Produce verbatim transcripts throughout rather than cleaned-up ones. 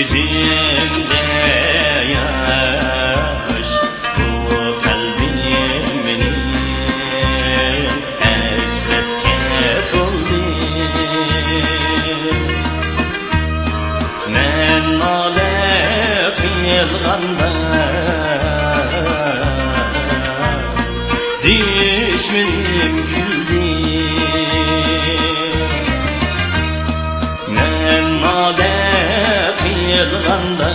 كۆزۈمدە ياش، بۇ قەلبىم مېنىڭ ھەسرەتكە تولدى. مەن نالە قىلغاندا، دۈشمىنىم كۈلدى. مەن نالە قىلغاندا،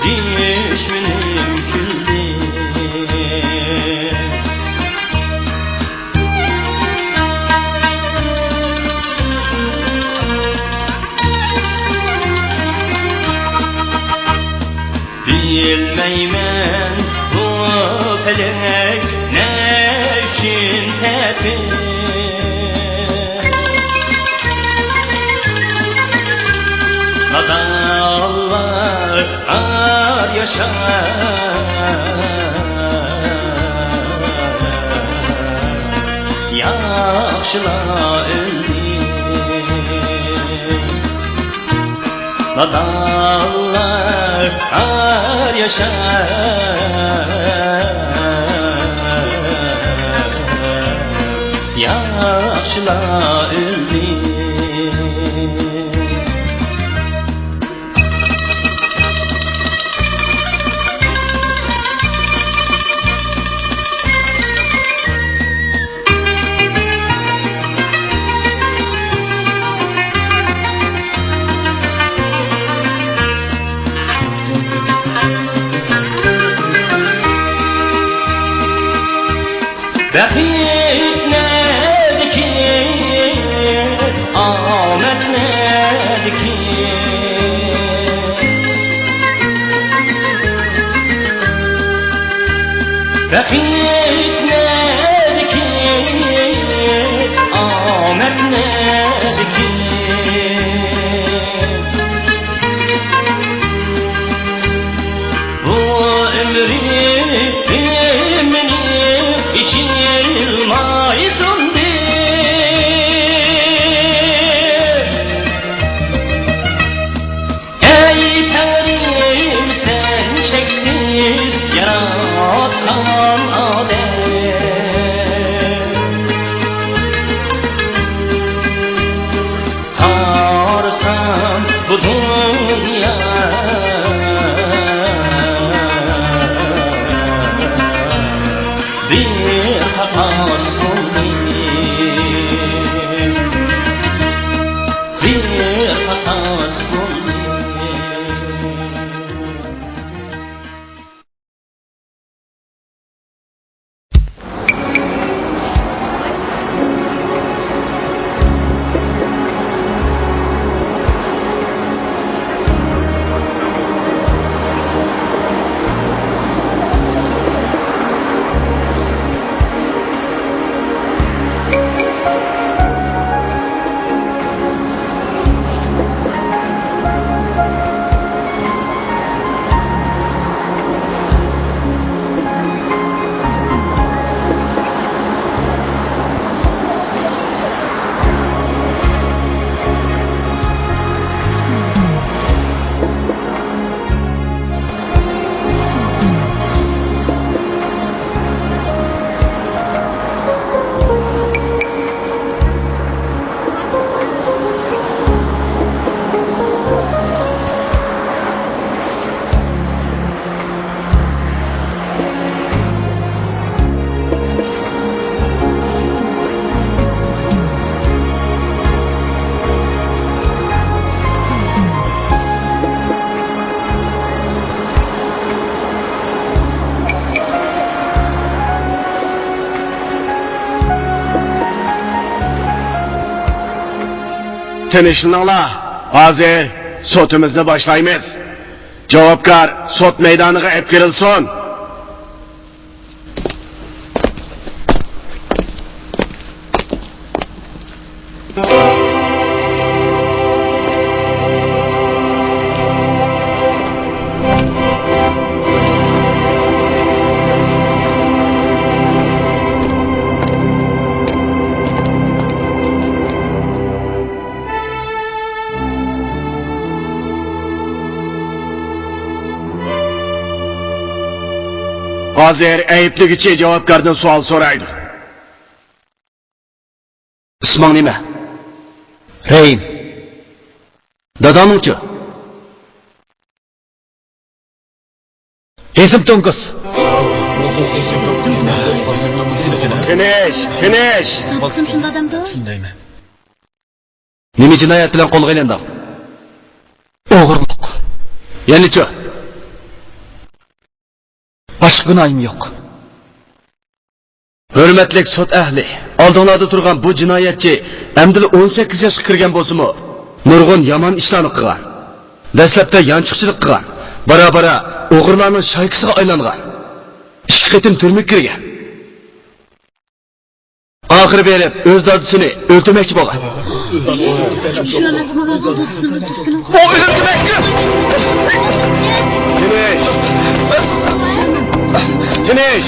دۈشمىنىم كۈلدى. بىلمەيمەن بۇ پەلەك نە ئۈچۈن تەپتى. نادانلار ئار ياشاپ، ياخشىلار ئۆلدى. نادانلار ئار ياشاپ، ياخشىلار ئۆلدى. بەخت نەدىكىن، ئامەت نەدىكىن؟ بەخت نەدىكىن، ئامەت نەدىكىن؟ بۇ ئۆمرۈم مېنىڭ ئېچىلماي سۇندى. ئەي تەڭرىم، سەن چەكسىز ياراتقان ئادەم. قارىسام بۇ دۇنيا بىر قاقاس بولدى، بىر قاقاس بولدى. تىنچلىنىڭلار، ھازىر سوتىمىزنى باشلايمىز. جاۋابكار سوت مەيدانىغا ئېلىپ كىرىلسۇن. ھازىر ئەيىبلىگۈچى جاۋابكاردىن سوئال سورايدۇ. ئىسمىڭ نېمە؟ رەھىم. داداڭنىڭچۇ؟ ھېزىم توڭگۇز. تىنچ، تىنچ. دادىسىم شۇنداق ئادەمدۇ؟ شۇندايمەن. نېمە جىنايەت بىلەن قولغا ئېلىندىڭ؟ ئوغرىلىق. يەنىچۇ؟ باشقا گۇناھىم يوق. ھۆرمەتلىك سوت ئەھلى، ئالدىڭلاردا تۇرغان بۇ جىنايەتچى ئەمدىلا ئون سەككىز ياشقا كىرگەن بولسىمۇ، نۇرغۇن يامان ئىشلارنى قىلغان. دەسلەپتە يانچۇقچىلىق قىلغان، بارا-بارا ئوغرىلارنىڭ شايكىسىغا ئايلانغان. ئىككى قېتىم تۈرمىگە كىرگەن. ئاخىرى بېرىپ ئۆز دادىسىنى ئۆلتۈرمەكچى بولغان. شۇ ئەمەسمۇ ئۆز دادىسىنى ئۆلتۈرگىنى؟ ئۇ ئۆلتۈرمەكچى! تىنچ! تىنچ!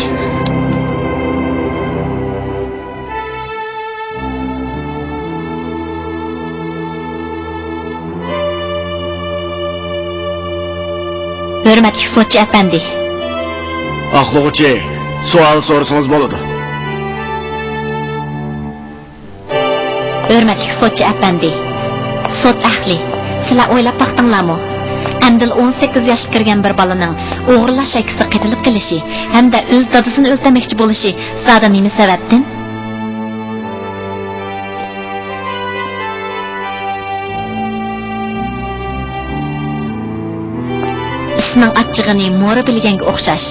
ھۆرمەتلىك سوتچى ئەپەندى. ئاقلىغۇچى، سوئال سورىسىڭىز بولىدۇ. ھۆرمەتلىك سوتچى ئەپەندى، سوت ئەھلى، سىلەر ئويلاپ باقتىڭلارمۇ؟ ئەمدىلا ئون سەككىز ياشقا كىرگەن بىر بالىنىڭ ئوغرىلاش شايكىسىدا قېتىلىپ قېلىشى ھەمدە ئۆز دادىسىنى ئۆلتۈرمەكچى بولۇشى زادى نېمە سەۋەبتىن؟ ئىسنىڭ ئاچچىقىنى مورا بىلگەنگە ئوخشاش،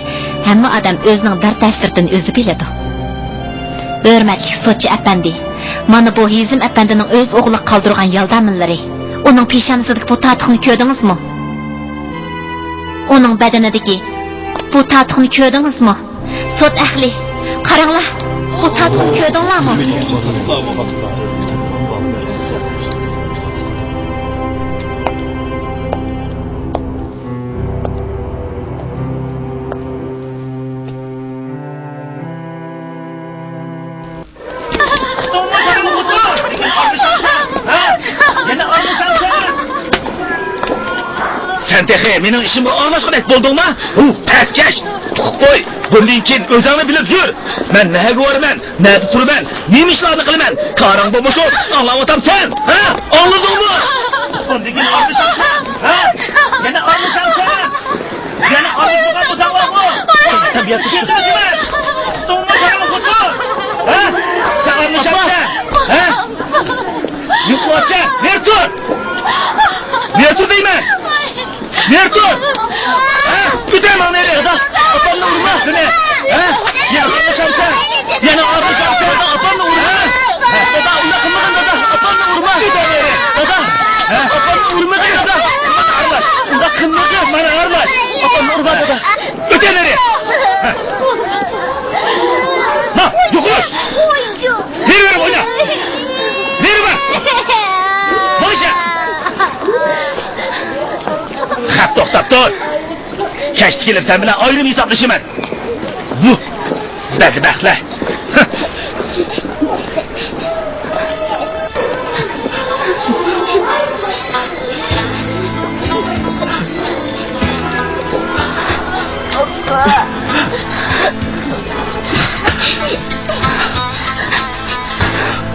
ھەممە ئادەم ئۆزىنىڭ دەرد-ھەسرىتىنى ئۆزى بىلىدۇ. ھۆرمەتلىك سوتچى ئەپەندى، مانا بۇ ھېزىم ئەپەندىنىڭ ئۆز ئوغلىغا قالدۇرغان يالدامىلىرى. ئۇنىڭ پېشانىسىدىكى بۇ تاتۇقنى كۆردىڭىزمۇ؟ ئۇنىڭ بەدىنىدىكى بۇ تاتۇقنى كۆردىڭىزمۇ؟ سوت ئەھلى، قاراڭلار، بۇ تاتۇقنى كۆردۈڭلارمۇ؟ سەن تېخى مېنىڭ ئىشىمغا ئارىلاشقۇدەك بولدۇڭما؟ ھۇ، پەسكەش! ئۇقۇپ قوي! بۇندىن كېيىن ئۆزۈڭنى بىلىپ يۈر! مەن نەگە بارىمەن، نەدە تۇرىمەن، نېمە ئىشلارنى قىلىمەن؟ كارىڭ بولمىسۇن، ئاڭلاۋاتامسەن؟ ھە؟ ئاڭلىدىڭمۇ؟ بۇندىن كېيىن ئارىلىشامسەن؟ ھە؟ يەنە ئارىلىشامسەن؟ يەنە ئارىلىشىدىغان بولساڭ بارغۇ! سەن بۇ يەردە چېكىنىۋاتىمەن! ئۇستۇڭنى بارمۇ خۇددى! ھە؟ سەن ئارىلىشامسەن؟ ھە؟ نېمە قىلىۋاتىسەن؟ نېرى تۇر! نېرى تۇر دەيمەن! نېرى تۇر! ھە؟ ئۆتەمەڭ نېرى! دادا! ئاپامنى ئۇرما! سېنى! ھە؟ يەنە ئارىلىشامسەن؟ يەنە ئارىلىشامسەن؟ دادا، ئاپامنى ئۇرما! ھە؟ دادا، ئۇنداق قىلمىغىن، دادا! ئاپامنى ئۇرما! ئۆتە نېرى! دادا! ھە؟ ئاپامنى ئۇرمىغىن، دادا! مانا ئارىلاش! ئۇنداق قىلمىغىن، مانا ئارىلاش! ئاپامنى ئۇرما، دادا! ئۆتە نېرى! ھە؟ ھە، يوقىلىش! نېرى بېرىپ ئوينا! نېرى بار! بولۇشە! خەپ توختاپ تۇر! كەچتە كېلىپ سەن بىلەن ئايرىم ھېسابلىشىمەن! ۋۇھ! بەدبەختلەر!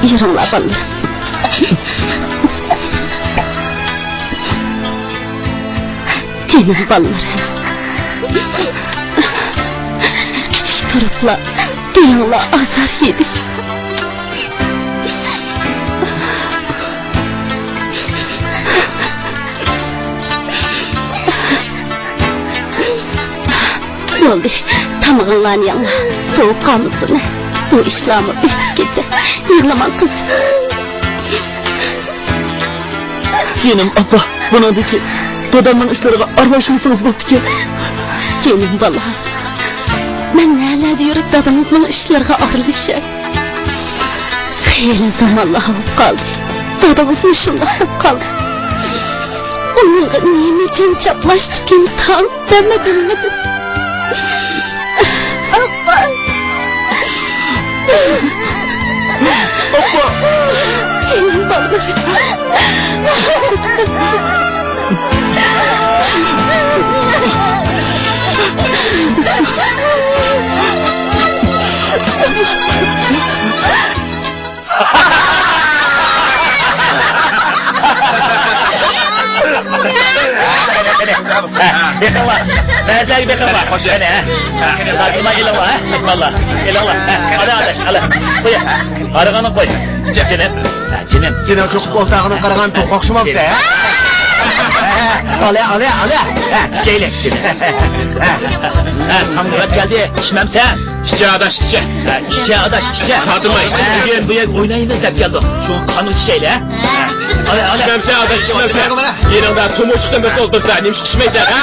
يۈرۈڭلار، بالىلار. جېنىم بالىلىرىم. كىچىك تۇرۇپلا دىلىڭلار ئازار يېدى. بولدى، تامىقىڭلارنى يەڭلار، سوۋۇپ قالمىسۇن. بۇ ئىشلارمۇ ئۆتۈپ كېتەر. يىغلىماڭ، قىز. جېنىم ئاپا، بۇنىڭدىن كېيىن دادامنىڭ ئىشلىرىغا ئارىلاشمىسىڭىز بوپتىكەن. جېنىم بالام، مەن نەلەردە يۈرۈپ دادىڭىزنىڭ ئىشلىرىغا ئارىلىشاي؟ خېلى زامانلار بولۇپ قالدى. دادىڭىزمۇ شۇنداق بولۇپ قالدى. ئۇنىڭغا نېمە جىن چاپلاشتىكىن، تاڭ دەممۇ بىلمىدىم. ئاپا! ئاپا! جېنىم بالام. بېقىڭلار. بەزىلەرگە بېقىڭلار. قېنى، ھە؟ قارىسىما ئېلىڭلار، ھە؟ مېھمانلار. ئېلىڭلار. ھە، ئالا ئاداش، ئالا. قوي. قارىغاننى قوي. جېنىم. ھە، جېنىم. سېنىڭ چوقۇپ ئولتۇرغىنىڭغا قارىغاندا توق ئوخشىمامسەن، ھە؟ ئالا، ئالا، ئالا. ھە، ئىچەيلى. ھە، ھە، ساڭا كەلدى. ئىچمەمسەن؟ ئىچە ئاداش، ئىچە. ئىچە ئاداش، ئىچە. تارتىنما، ئىچە. بۈگۈن بۇ يەرگە ئوينايمىز دەپ كەلدۇق. شۇڭا قانغا ئىچەيلى، ھە؟ ئالا، ئالا. ئىچمەمسەن ئاداش، ئىچمەمسەن. يېنىڭدا تومۇچۇقتىن بىرسى ئولتۇرسا، نېمىشقا ئىچمەيسەن، ھە؟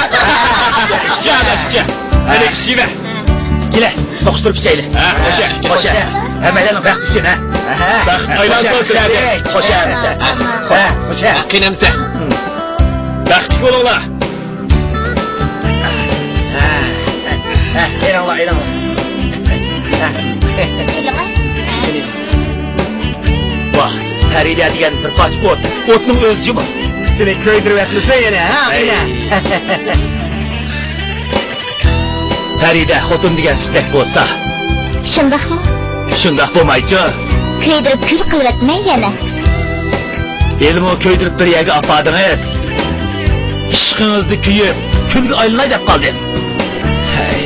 ئىچە ئاداش، ئىچە. ئەنە ئىچىۋەر. كېلە، سوقۇشتۇرۇپ ئىچەيلى. ھە، خوشە. خوشە. ھەممەيلەننىڭ بەختى ئۈچۈن، ھە؟ بەخت ئايلانسۇن سىلەرگە. خوشە. ھە، خوشە. قېنى ئەمسە. بەختلىك بولۇڭلار. ھە، ھە، ئېلىڭلار، ئېلىڭلار. ھە. ۋاھ، پەرىدە دېگەن بىر پارچە ئوت. ئوتنىڭ ئۆزى جۇمۇ. سېنى كۆيدۈرۈۋەتمىسۇن يەنە، ھە، ئەمىنە؟ پەرىدە خوتۇن دېگەن سۈتتەك بولسا. شۇنداقمۇ؟ شۇنداق بولمايچۇ؟ كۆيدۈرۈپ كۈل قىلىۋەتمەي يەنە. ھېلىمۇ كۆيدۈرۈپ بىر يەرگە ئاپاردىڭىز. ئىشقىڭىزدا كۆيۈپ، كۈلگە ئايلىناي دەپ قالدىم. ھەي.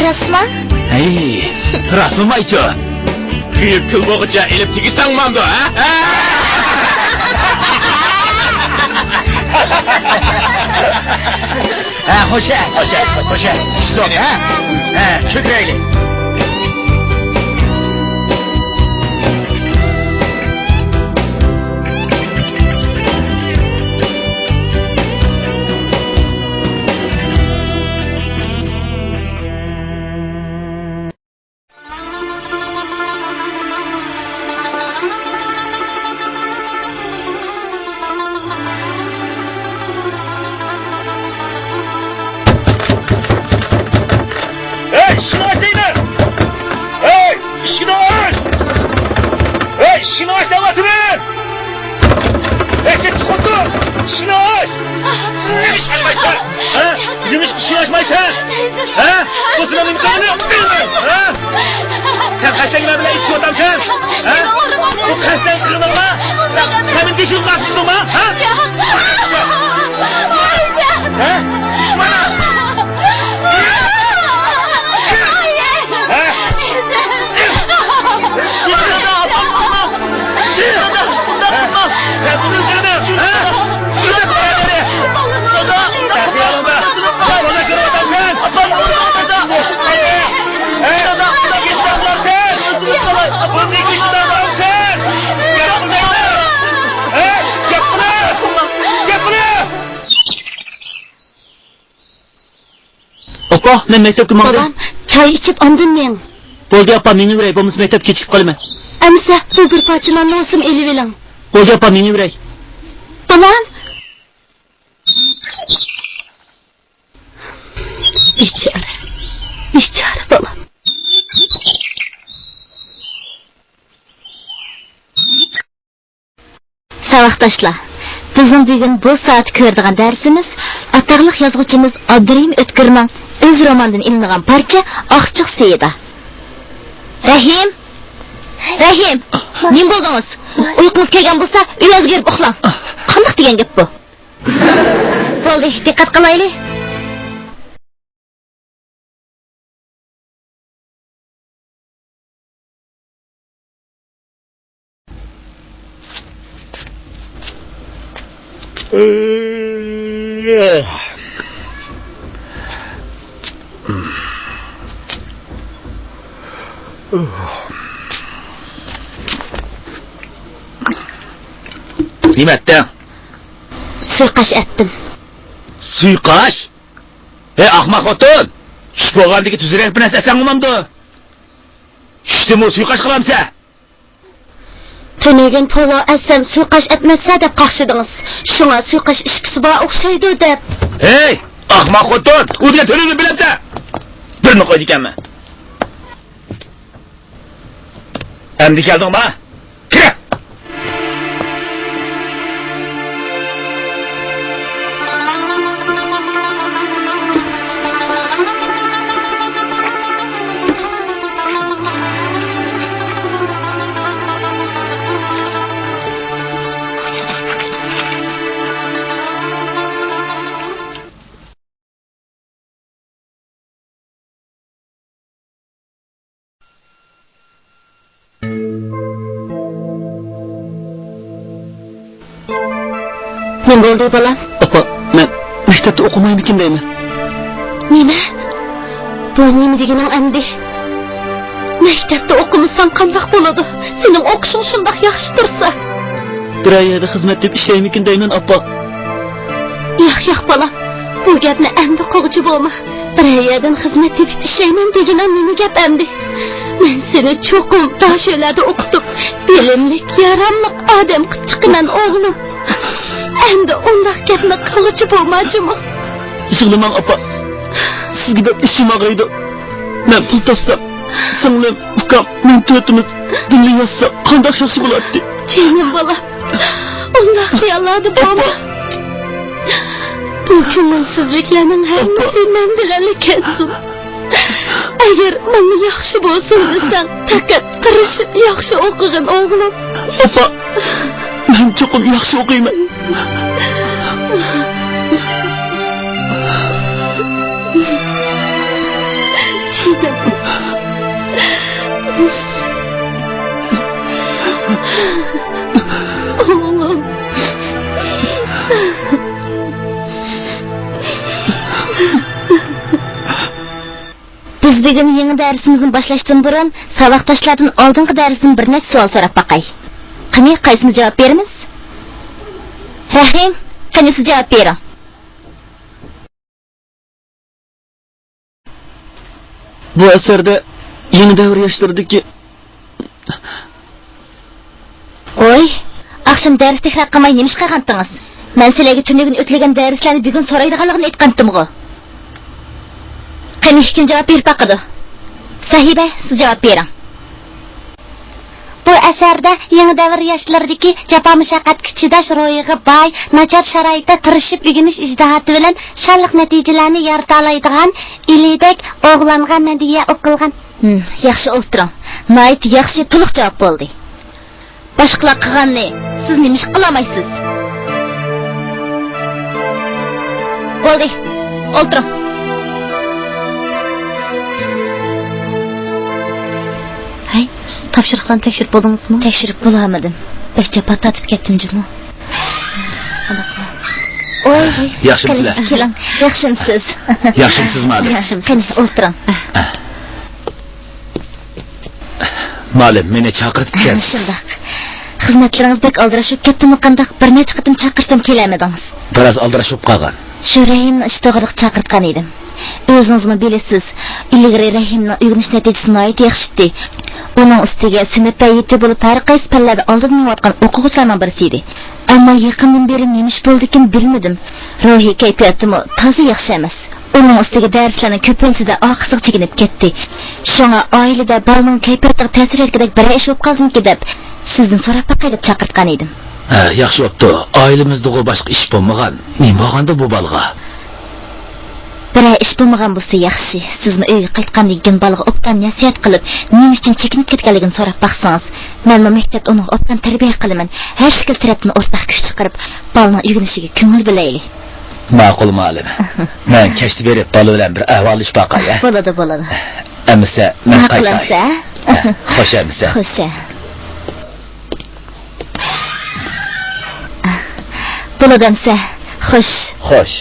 راستمۇ؟ ھەي، راستمۇ مايچۇ؟ كۆيۈپ كۈل بولغۇچە ئېلىپ تېگىسەڭ ماندۇ، ھە؟ ھە، خوشە، خوشە، خوشە. ئىشتوق، ھە؟ ھە، كۆكرەيلى. ھەي، ئىشىكنى ئاچ دەيمەن! ھەي، ئىشىكنى ئاچ! ھەي، ئىشىكنى ئاچ دەۋاتىمەن! ھەي، كەتتى خوتۇن! ئىشىكنى ئاچ! نېمىشقا ئاچمايسەن؟ ھە؟ نېمىشقا ئىشىكنى ئاچمايسەن؟ ھە؟ بۇ سېنىڭ نېمە قىلغىنىڭ؟ ھە؟ سەن قەستەن نېمە بىلەن ئېتىشىۋاتامسەن؟ ھە؟ بۇ قەستەن قىلغىنىڭما؟ سەن مېنى تېشىۋاتامسەنما؟ ھە؟ ھە؟ مانا! ئاپا، مەن مەكتەپكە ماڭدىم. بالام، چاي ئىچىپ ئاندىن مېڭ. بولدى ئاپا، مېڭىۋېرەي، بولمىسا مەكتەپكە كېچىكىپ قالىمەن. ئەمىسە، بۇ بىر پارچە ناننى بولسىمۇ ئېلىۋېلىڭ. بولدى ئاپا، مېڭىۋېرەي. بالام. بىچارە، بىچارە بالام. ساۋاقداشلار، بىزنىڭ بۈگۈن بۇ سائەتتە كۆرىدىغان دەرسىمىز ئاتاقلىق يازغۇچىمىز ئابدۇرېھىم ئۆتكۈرنىڭ ئۆز رومانىدىن ئېلىنغان پارچە ئاقچىق سېيىدا. رەھىم! رەھىم! نېمە بولدىڭىز؟ ئۇيقۇڭىز كەلگەن بولسا، ئۆيىڭىزگە كىرىپ ئۇخلاڭ. قانداق دېگەن گەپ بۇ؟ بولدى، دىققەت قىلايلى. نېمە ئەتتىڭ؟ سۇيىقاش ئەتتىم. سۇيىقاش؟ ھەي، ئاخماق خوتۇن! چۈش بولغاندىكى تۈزرەك بىر نەرسە ئەسەڭ بولمامدۇ؟ چۈشتىمۇ سۇيىقاش قىلامسەن؟ تۈنۈگۈن پولۇ ئەتسەم سۇيىقاش ئەتمەسسە دەپ قاقشىدىڭىز. شۇڭا سۇيىقاش ئىچكۈسى بار ئوخشايدۇ دەپ. ھەي، ئاخماق خوتۇن! ئۇ دېگەن تۈنۈگۈن بىلەمسەن؟ بىرنى قويىدىكەنمەن. ئەمدى كەلدىڭما؟ كىرە! نېمە بولدى، بالام؟ ئاپا، مەن مەكتەپتە ئوقۇمايمىكىن دەيمەن. نېمە؟ بۇ نېمە دېگىنىڭ ئەمدى؟ مەكتەپتە ئوقۇمىساڭ قانداق بولىدۇ؟ سېنىڭ ئوقۇشۇڭ شۇنداق ياخشى تۇرسا. بىرەر يەردە خىزمەت تېپىپ ئىشلەيمىكىن دەيمەن، ئاپا. ياق، ياق، بالام. بۇ گەپنى ئەمدى قىلغۇچە بولما. بىرەر يەردىن خىزمەت تېپىپ ئىشلەيمەن دېگىنىڭ نېمە گەپ ئەمدى؟ مەن سېنى چوقۇم داشۆلەردە ئوقۇتۇپ، بىلىملىك، ياراملىق ئادەم قىلىپ چىقىمەن، ئوغلۇم. ئەمدى ئۇنداق گەپنى قىلغۇچە بولما جۇمۇ. يىغلىماڭ، ئاپا. سىزگە بەك ئىچىم ئاغرىيدۇ. مەن پۇل تاپسام، سىڭلىم، ئۇكام، مەن تۆتىمىز بىللە ياتساق قانداق ياخشى بولاتتى. جېنىم بالام، ئۇنداق خىياللاردا بولما. بۇ كۆڭۈلسىزلىكلەرنىڭ ھەممىسى مەن بىلەنلا كەتسۇن. ئەگەر ماڭا ياخشى بولسۇن دېسەڭ، پەقەت تىرىشىپ ياخشى ئوقۇغىن، ئوغلۇم. ئاپا، مەن چوقۇم ياخشى ئوقۇيمەن. جېنىم. ئوغلۇم. بىز بۈگۈن يېڭى دەرسىمىزنى باشلاشتىن بۇرۇن، ساۋاقداشلاردىن ئالدىنقى دەرستىن بىر نەچچە سوئال سوراپ باقاي. قېنى، قايسىنى جاۋاب بېرىمىز؟ رەھىم، قېنى سىز جاۋاب بېرىڭ. بۇ ئەسەردە يېڭى دەۋر ياشلىرىدىكى. ۋوي، ئاخشام دەرس تەكرار قىلماي نېمە ئىش قىلغانتىڭىز؟ مەن سىلەرگە تۈنۈگۈن ئۆتۈلگەن دەرسلەرنى بۈگۈن سورايدىغانلىقىنى ئېيتقانتىمغۇ. قېنى، كىم جاۋاب بېرىپ باقىدۇ؟ ساھىبە، سىز جاۋاب بېرىڭ. بۇ ئەسەردە يېڭى دەۋر ياشلىرىدىكى جاپا-مۇشەققەتكە چىداش روھىغا باي، ناچار شارائىتتا تىرىشىپ ئۆگىنىش ئىجتىھاتى بىلەن شانلىق نەتىجىلەرنى يارىتالايدىغان ئىلىدەك ئوغلانغا مەدھىيە ئوقۇلغان. ھىم، ياخشى ئولتۇرۇڭ. ناھايىتى ياخشى، تولۇق جاۋاب بولدى. باشقىلار قىلغاننى سىز نېمىشقا قىلالمايسىز؟ بولدى، ئولتۇرۇڭ. ھەي، تاپشۇرۇقلارنى تەكشۈرۈپ بولدىڭىزمۇ؟ تەكشۈرۈپ بولالمىدىم. بەك جاپا تارتىپ كەتتىم جۇمۇ. ۋوي، ياخشىمۇسىلەر؟ قېنى، كېلىڭ. ياخشىمۇسىز؟ ياخشىمۇسىز، مۇئەللىم؟ ياخشىمۇسىز؟ قېنى، ئولتۇرۇڭ. مۇئەللىم، مېنى چاقىرتىپسىز. شۇنداق. خىزمەتلىرىڭىز بەك ئالدىراش بولۇپ كەتتىمۇ قانداق؟ بىر نەچچە قېتىم چاقىرتسام كېلەلمىدىڭىز. بىراز ئالدىراش بولۇپ قالغان. شۇ رەھىمنىڭ ئىشى توغرىلىق چاقىرتقان ئىدىم. ئۆزىڭىزمۇ بىلىسىز، ئىلگىرى رەھىمنىڭ ئۆگىنىش نەتىجىسى ناھايىتى ياخشى ئىدى. ئۇنىڭ ئۈستىگە سىنىپ ھەيئىتى بولۇپ، ھەر قايسى پەنلەردە ئالدىدا مېڭىۋاتقان ئوقۇغۇچىلارنىڭ بىرسى ئىدى. ئەمما يېقىندىن بېرى نېمە ئىش بولدىكىن بىلمىدىم. روھىي كەيپىياتىمۇ تازا ياخشى ئەمەس. ئۇنىڭ ئۈستىگە دەرسلەرنىڭ كۆپىنچىسىدە ئارقىسىغا چېكىنىپ كەتتى. شۇڭا ئائىلىدە بالىنىڭ كەيپىياتىغا تەسىر يەتكۈدەك بىرەر ئىش بولۇپ قالدىمىكىن دەپ، سىزدىن سوراپ باقاي دەپ چاقىرتقان ئىدىم. ھە، ياخشى بوپتۇ. ئائىلىمىزدىغۇ باشقا ئىش بولمىغان. نېمە بولغاندۇ بۇ بالىغا؟ بىرەر ئىش بولمىغان بولسا ياخشى. سىزمۇ ئۆيگە قايتقاندىن كېيىن بالىغا ئوبدان نەسىھەت قىلىپ، نېمە ئۈچۈن چېكىنىپ كەتكەنلىكىنى سوراپ باقسىڭىز. مەنمۇ مەكتەپتە ئۇنىڭغا ئوبدان تەربىيە قىلىمەن. ھەر شەكىل تەرەپتىن ئورتاق كۈچ چىقىرىپ، بالىنىڭ ئۆگىنىشىگە كۆڭۈل بۆلەيلى. ماقۇل، مۇئەللىم. مەن كەچتە بېرىپ بالا بىلەن بىر ئەھۋاللىشىپ باقاي، ھە؟ بولىدۇ، بولىدۇ. ئەمىسە، مەن قايتاي. ماقۇل ئەمىسە. ھە، خوش ئەمىسە. خوش. بولىدۇ ئەمىسە. خوش. خوش.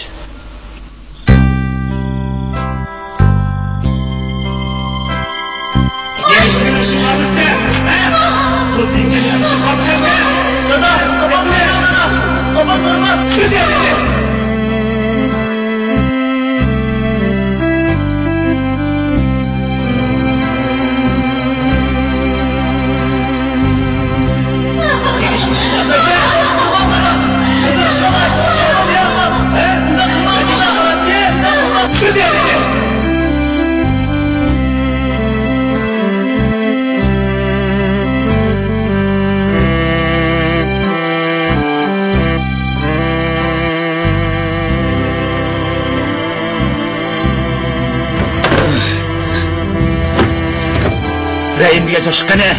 رەھىم دېگەن چوشقا قېنى؟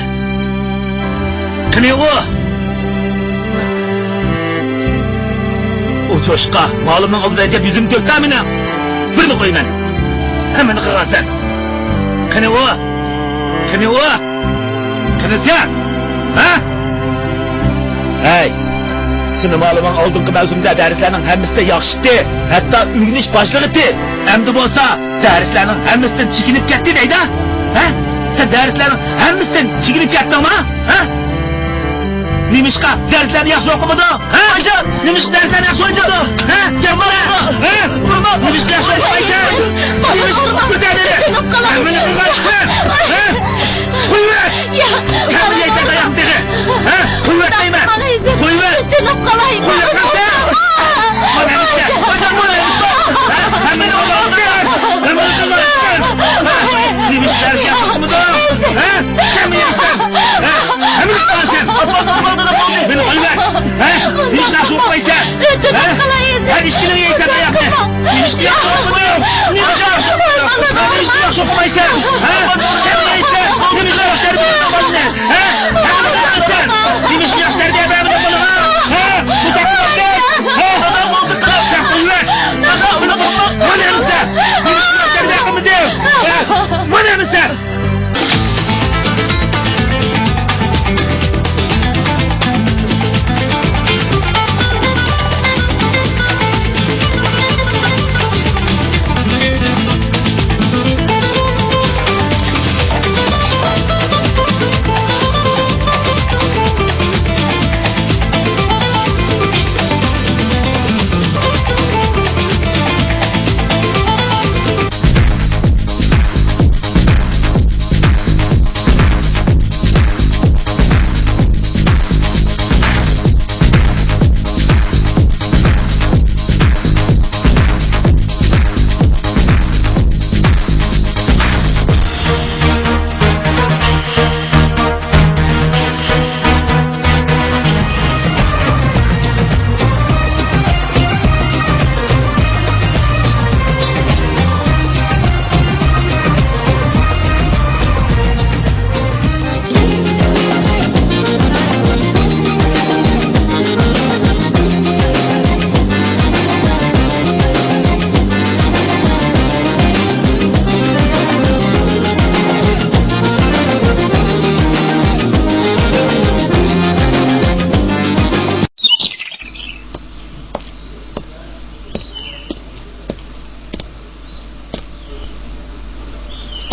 قېنى ئۇ؟ ئۇ چوشقا مۇئەللىمنىڭ ئالدىدا ئەجەب يۈزۈمنى تۆكتى مېنىڭ. بىرنى قويىمەن. ھەممىنى قىلغانسەن. قېنى ئۇ؟ قېنى ئۇ؟ قېنى سەن؟ ھە؟ ھەي! سېنىڭ مالىمىڭ ئالدىنقى مەۋسۇمدا دەرسلەرنىڭ ھەممىسىدە ياخشى ئىشتى، ھەتتا ئۆگىنىش باشلىغىتى. ئەمدى بولسا دەرسلەرنىڭ ھەممىسىدىن چېكىنىپ كەتتى دەيدۇ. ھە؟ سەن دەرسلەرنىڭ ھەممىسىدىن چېكىنىپ كەتتىڭمۇ؟ ھە؟ نېمىشقا دەرسلەرنى ياخشى ئوقۇمىدىڭ؟ ھە؟ ئايجان! نېمىشقا دەرسلەرنى ياخشى ئوقۇمىدىڭ؟ ھە؟ گەپ قىل! ھە؟ ئۇرما! نېمىشقا ياخشى ئوقۇمايسەن؟ نېمىشقا ئۇرما دەيمەن؟ ھەممىنى قىلغان ئىشقا! ھە؟ قويۇۋەر! ياق! سەن بىلەيسەن تاياقنى تېخى! ھە؟ قويۇۋەر دەيمەن! قويۇۋەر! تىنىپ قالاي! قويۇۋەر قىلسا! مانا ئەمىسە! مانا ئەمىسە! ھە؟ ھەممىنى قىلغان ئىشقا! ھەممىنى قىلغان ئىشقا! ھە؟ نېمىشقا دەرسكە ياخشى ئوقۇمىدىڭ؟ ھە؟ سەن بىلەيسەن! ھە؟ ھەممىنى قىلغانسەن! مېنى قويۇۋەر! ھە؟ نېمىشقا ياخشى ئوقۇمايسەن؟ ھە؟ ھە؟ ئىشكىنىڭ يەيسەن تاياقنى! نېمىشقا ياخشى ئوقۇمىدىڭ؟ نېمىشقا ياخشى ئوقۇمىدىڭ؟ ھە؟ نېمىشقا ياخشى ئوقۇمايسەن؟ ھە؟ سەن بىلەيسەن! نېمىشقا ياخشى تەربىيە بەرمىدىڭ بالىنى؟ ھە؟ ھە؟ نېمىشقا ياخشى تەربىيە بەرمىدىڭ بالىغا؟ ھە؟ بۇ ساقلىقتىن! ھە؟ سەن قويۇۋەر! مانا ئەمىسە! نېمىشقا ياخشى تەربىيە قىلمىدىڭ؟ ھە؟ مانا ئەمىسە!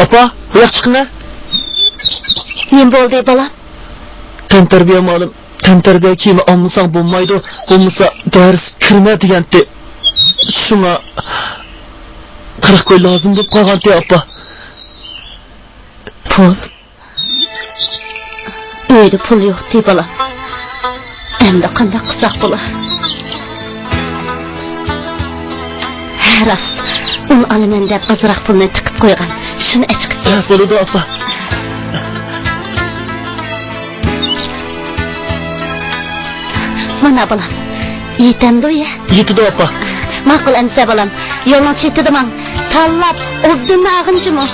ئاپا، بۇياق چىقىڭە. نېمە بولدى، بالام؟ تەنتەربىيە مۇئەللىم، تەنتەربىيە كىيىمى ئالمىساڭ بولمايدۇ، بولمىسا دەرس كىرمە دېگەنتى. شۇڭا قىرىق كوي لازىم بولۇپ قالغانتى، ئاپا. پۇل؟ ئۆيدە پۇل يوقتى، بالام. ئەمدى قانداق قىلساق بولا؟ ھە، راست. ئۇن ئالىمەن دەپ ئازراق پۇلنى تىقىپ قويغان. شۇنى ئەچىقىپ ھە، بولىدۇ، ئاپا. مانا، بالام. يېتەمدۇ يە؟ يېتىدۇ، ئاپا. ماقۇل ئەمىسە، بالام. يولنىڭ چېتىدە ماڭ. تاللاپ، ئوبداننى ئالغىن جۇمۇ.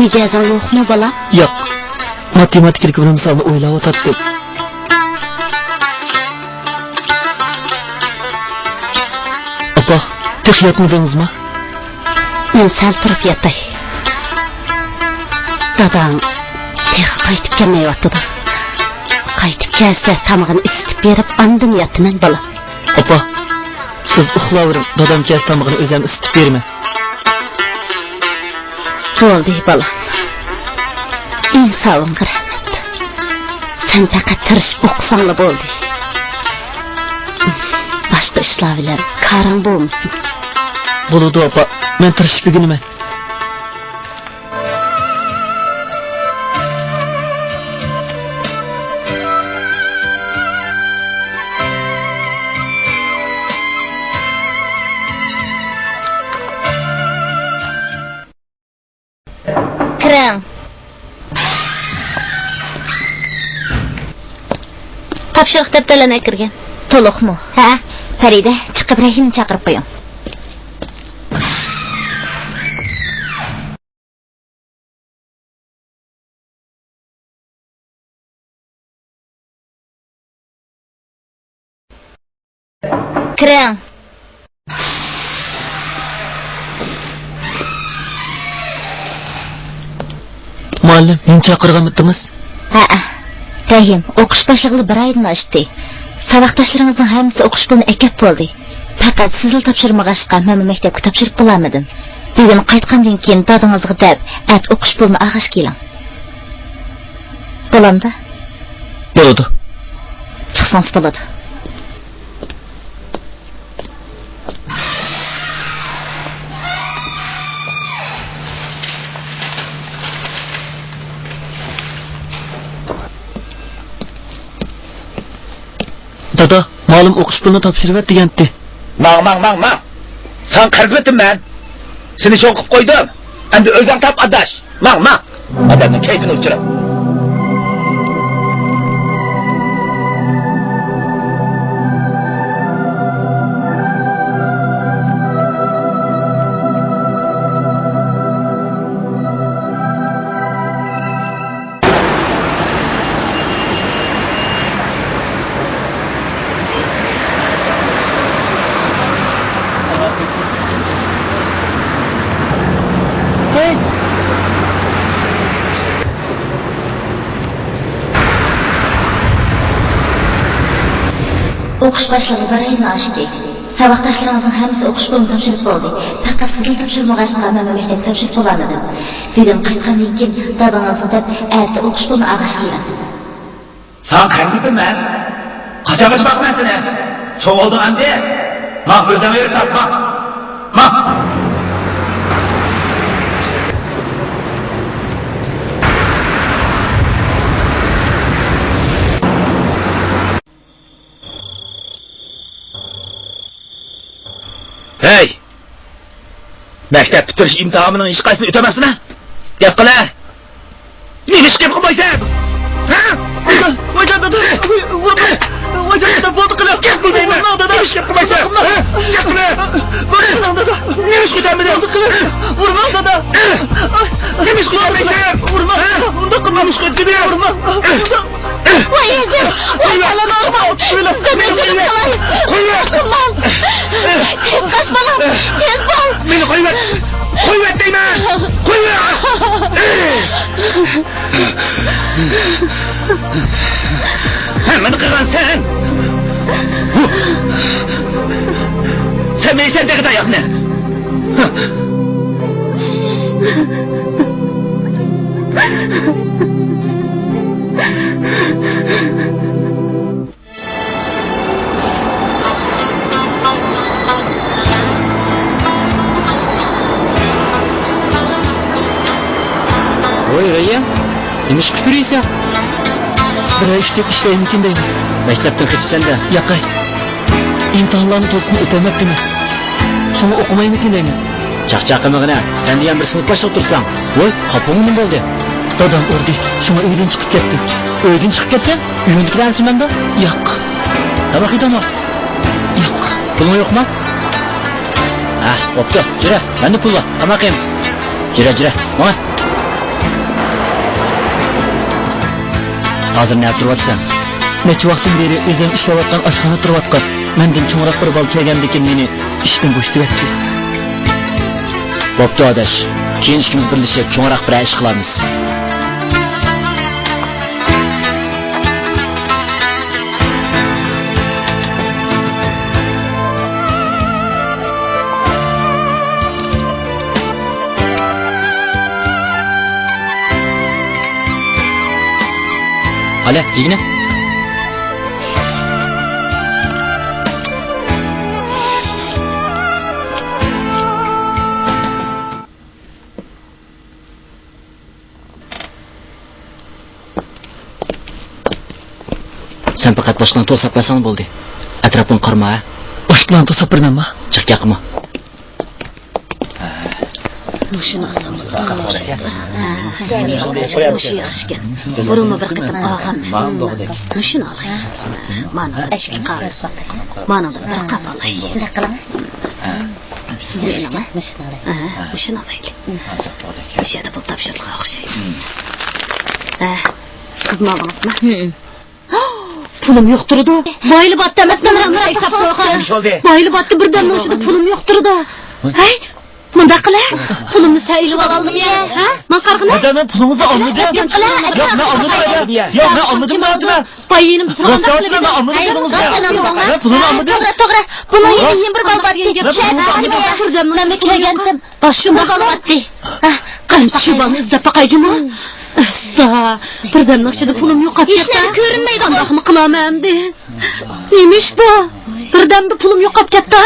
مىجەزىڭ يوقمۇ، بالام؟ ياق. ماتېماتىكىدىكى بىر مىسالنى ئويلاۋاتاتتىم. ئاپا، تېخى ياتمىدىڭىزمۇ؟ مەن سەل تۇرۇپ ياتاي. داداڭ تېخى قايتىپ كەلمەيۋاتىدۇ. قايتىپ كەلسە، تامىقىنى ئىسسىتىپ بېرىپ، ئاندىن ياتىمەن، بالام. ئاپا، سىز ئۇخلاۋېرىڭ، دادام كەلسە تامىقىنى ئۆزۈم ئىسسىتىپ بېرىمەن. بولدى، بالام. ئىنسابىڭغا رەھمەت. سەن پەقەت تىرىشىپ ئوقۇساڭلا بولدى. باشقا ئىشلار بىلەن كارىڭ بولمىسۇن. بولىدۇ، ئاپا. مەن تىرىشىپ ئۆگىنىمەن. كىرىڭ. تاپشۇرۇق دەپتەرلەرنى ئەكىرگەن. تولۇقمۇ؟ ھە. پەرىدە، چىقىپ رەھىمنى چاقىرىپ قويۇڭ. كىرىڭ. مۇئەللىم، مېنى چاقىرغانمىدىڭىز؟ ھەئە. رەھىم، ئوقۇش باشلىغىلى بىر ئايدىن ئاشتى. ساۋاقداشلىرىڭىزنىڭ ھەممىسى ئوقۇش پۇلىنى ئەكەپ بولدى. پەقەت سىزلا تاپشۇرمىغاچقا، مەنمۇ مەكتەپكە تاپشۇرۇپ بولالمىدىم. بۈگۈن قايتقاندىن كېيىن دادىڭىزغا دەپ، ئەتە ئوقۇش پۇلىنى ئالغاچ كېلىڭ. بولامدۇ؟ بولىدۇ. چىقسىڭىز بولىدۇ. دادا، مۇئەللىم ئوقۇش پۇلىنى تاپشۇرۇۋەت دېگەنتى. ماڭ، ماڭ، ماڭ، ماڭ! ساڭا قەرز بېتىم مەن. سېنى شۇڭقۇپ قويدۇم. ئەمدى ئۆزۈڭ تاپ، ئاداش. ماڭ، ماڭ! ئادەمنىڭ كەيپىنى ئۇچۇرۇپ. ئوقۇش باشلىغىلى بىر ئايدىن ئاشتى. ساۋاقداشلىرىڭىزنىڭ ھەممىسى ئوقۇش پۇلىنى تاپشۇرۇپ بولدى. پەقەت سىزلا تاپشۇرمىغاچقا، مەنمۇ مەكتەپكە تاپشۇرۇپ بولالمىدىم. بۈگۈن قايتقاندىن كېيىن دادىڭىزغا دەپ، ئەتە ئوقۇش پۇلىنى ئالغاچ كېلىڭ. ساڭا قەرز بېتىم مەن. قاچانغىچە باقىمەن سېنى؟ چوڭ بولدۇڭ ئەمدى. ماڭ، ئۆزۈڭ يۈرۈپ تاپ، ماڭ. ماڭ. ھەي! مەكتەپ پۈتتۈرۈش ئىمتىھانىنىڭ ھېچقايسىسىنى ئۆتەمسەن ھە؟ گەپ قىلە! نېمىشقا گەپ قىلمايسەن؟ ھە؟ ۋايجان، ۋايجان دادا! ۋايجان دادا، بولدى قىلىڭ! گەپ قىلمايمەن! ۋۇرماڭ دادا! نېمىشقا گەپ قىلمايسەن؟ ھە؟ گەپ قىلە! بولدى قىلىڭ دادا! نېمىشقا ئۆتەلمىدىڭ؟ بولدى قىلىڭ! ۋۇرماڭ دادا! نېمىشقا ئۆتەلمەيسەن؟ ۋۇرماڭ! ھە؟ ئۇنداق قىلماڭ! نېمىشقا ئۆتمىدىڭ؟ ۋۇرماڭ! ۋاي ئەجەل! ۋاي بالىنى ئۇرماڭ! دادام، مېنى قىلاي! قويۇۋەت! قاچ بالام! تېز بول! مېنى قويۇۋەت! قويۇۋەت دەيمەن! قويۇۋەت! ھەممىنى قىلغان سەن! سەن بېرىسەن تېخى تاياقنى! ۋوي رەييان، نېمە ئىش قىلىپ يۈرۈيسەن؟ بىرەر ئىش تېپىپ ئىشلەيمىكىن دەيمەن. مەكتەپتىن قېچىپسەن-دە. ياقەي. ئىمتىھانلارنى تولۇسىنى ئۆتەلمەپتىمەن. شۇڭا ئوقۇمايمىكىن دەيمەن. چاقچاق قىلمىغىنە، سەن دېگەن بىر سىنىپ باشلىقى تۇرساڭ. ۋوي، قاپىڭغا نېمە بولدى؟ دادام ئۇردى، شۇڭا ئۆيدىن چىقىپ كەتتىم. ئۆيدىن چىقىپ كەتتىڭ؟ ئۆيۈڭدىكىلەر ئەنسىرىمەمدۇ؟ ياق. تاماق يېدىڭمۇ؟ ياق. پۇلۇڭ يوقمۇ؟ ھە، بوپتۇ. جۈرە، مەندە پۇل بار. تاماق يەيمىز. جۈرە، جۈرە. ماڭا. ھازىر نەدە تۇرۇۋاتىسەن؟ نەچچە ۋاقىتتىن بېرى ئۆزۈم ئىشلەۋاتقان ئاشخانىدا تۇرۇۋاتقان. مەندىن چوڭراق بىر بالا كەلگەندىكىن مېنى ئىشتىن بوشىتىۋەتتى. بوپتۇ ئاداش، كېيىن ئىككىمىز بىرلىشىپ چوڭراق بىرەر ئىش قىلارمىز. قېنى، يېگىنە. سەن پەقەت باشقىلارنى توساپ بەرسەڭ بولدى. ئەتراپىڭغا قارىما، ھە؟ باشقىلارنى توساپ بېرىمەنما؟ جىق گەپ قىلما. مۇشۇنى ئالسام. مۇشۇ ياخشىكەن. بۇرۇنمۇ بىر قېتىم ئالغان. مۇشۇنى ئالاي. مانا ئەشكە قاپ. مانا بىر قاپ ئالاي. سىزنى ئېلىڭ. مۇشۇنى ئالاي. ھە، مۇشۇنى ئالايلى. مۇشۇ يەردە پۇل تاپشۇرۇلغان ئوخشايدۇ. ھە، سىزمۇ ئالدىڭىزمۇ؟ پۇلۇم يوق تۇرىدۇ. بايلىۋاتتى ئەمەسمۇ، مانا ھېساب قىلغان. بايلىۋاتتى، بىردەمنىڭ ئىچىدە پۇلۇم يوق تۇرىدۇ. ھەي، مۇنداق قىلە. پۇلۇمنى سەن ئېلىۋالالمىدىڭ، ھە؟ ماڭا قارىغىنا. ھەدە، مەن پۇلىڭىزنى ئالمىدىم. ياق، مەن ئالمىدىم، ھەدە. ياق، مەن ئالمىدىم، مەن ئالمىدىم. بايىنىم تۇرغان. مەن پۇلۇمنى ئالمىدىم. توغرا، توغرا. بۇنىڭ يېنى يەنە بىر بال بار. ياق، مەن ئالمىدىم. شۇنداق بولۇۋاتتى. قايمىسا شۇ بالىنى ئىزدەپ باقاي جۇمۇ. ئاستا، بىردەمنىڭ ئىچىدە پۇلۇم يوقاپ كەتتى. ھېچنېمە كۆرۈنمەيدىغۇ. قانداقمۇ قىلامەن ئەمدى؟ نېمە ئىش بۇ؟ بىردەمدە پۇلۇم يوقاپ كەتتى.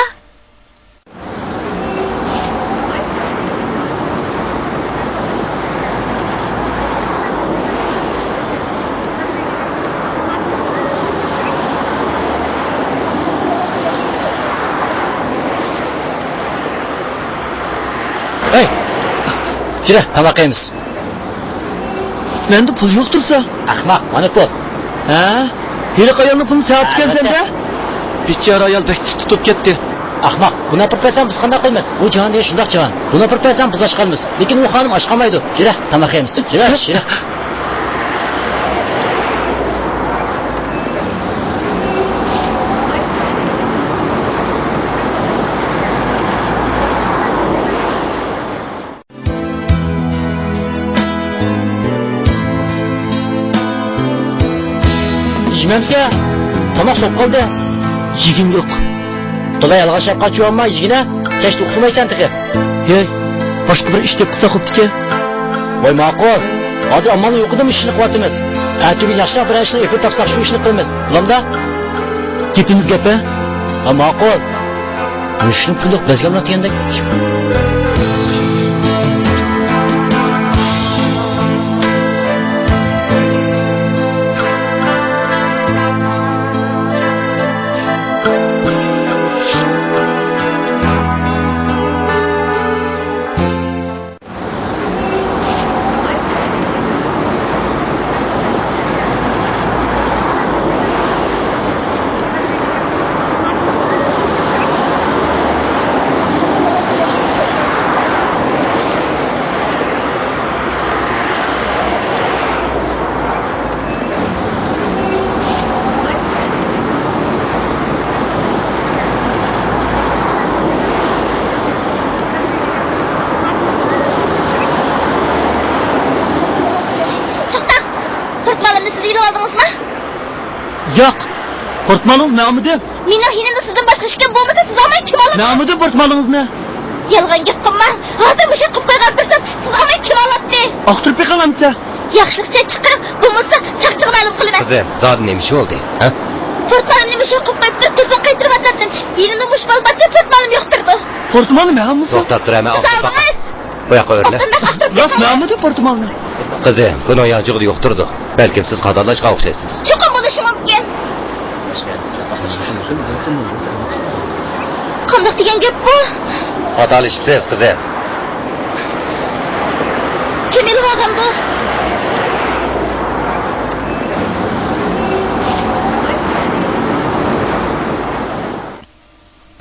ھەي! كىرە، تاماق يەيمىز. مەندە پۇل يوق تۇرسا. ئەخمەق، مانا پۇل. ھە؟ ھېلىقى ئايالنىڭ پۇلىنى سەن ئاپتىكەنسەن-دە؟ بىچارە ئايال بەك تىت تۇتۇپ كەتتى. ئەخمەق، بۇنى ئاپىرىپ بەرسەڭ بىز قانداق قىلىمىز؟ بۇ جاھان دېگەن شۇنداق جاھان. بۇنى ئاپىرىپ بەرسەڭ بىز ئاچ قالىمىز. لېكىن ئۇ خانىم ئاچ قالمايدۇ. يۈرە، تاماق يەيمىز. يۈرە، يۈرە. يېمەمسە؟ تاماق سوۋۇپ قالدى. يېگۈم يوق. تولا يالغان شاپقا چۇۋالما، يېگىنە. كەچتە ئۇخلىمايسەن تېخى. ھەي، باشقا بىر ئىش تېپىپ قىلساق بوپتىكەن. ۋاي ماقۇل. ھازىر ئامالنىڭ يوقىدا مۇشۇ ئىشنى قىلىۋاتىمىز. ئەتىگۈن ياخشىراق بىرەر ئىشنى ئېپىپ تاپساق شۇ ئىشنى قىلىمىز. بولامدا؟ گېپىمىز گەپ ھە؟ ھە ماقۇل. مۇشۇنى پۇل يوق بەزگەملا دېگەندەك. توختاڭ! پورتمالىمنى سىز ئېلىۋالدىڭىزمۇ؟ ياق! پورتمالىڭىزنى مەن ئالمىدىم. مېنىڭ يېنىمدا سىزدىن باشقا ھېچكىم بولمىسا، سىز ئالماي كىم ئالىدۇ؟ مەن ئالمىدىم پورتمالىڭىزنى. يالغان گەپ قىلماڭ. ھازىر مۇشۇ قىلىپ قويغان تۇرسام، سىز ئالماي كىم ئالاتتى؟ ئاختۇرۇپ بېقىڭ ئەمىسە. ياخشىلىقچە چىقىڭ، بولمىسا ساقچىغا مەلۇم قىلىمەن. قىزىم، زادى نېمە ئىش بولدى، ھە؟ پورتمالىمنى مۇشۇ قىلىپ قويۇپتۇ، تېلېفون قايتۇرۇۋاتاتتىم. يېنىمدا مۇشۇ بالا بارتى، پورتمالىم يوق تۇرىدۇ. پورتمالنى مەن ئالمىسام؟ توختاپ تۇر، ھە، مەن ئالدىم. بۇ ياققا ئۆرلە. توختاڭ، مەن ئاختۇرۇپ راست، مەن ئالمىدىم پورتمالنى. قىزىم، كۇنۇڭ يانچۇقىدا يوق تۇرىدۇ. بەلكىم سىز خاتالاشقان ئوخشايسىز. چوقۇم بولۇشى مۇمكىن. قانداق دېگەن گەپ بۇ؟ خاتالىشىپسىز، قىزىم. كىم ئېلىۋالغاندۇ؟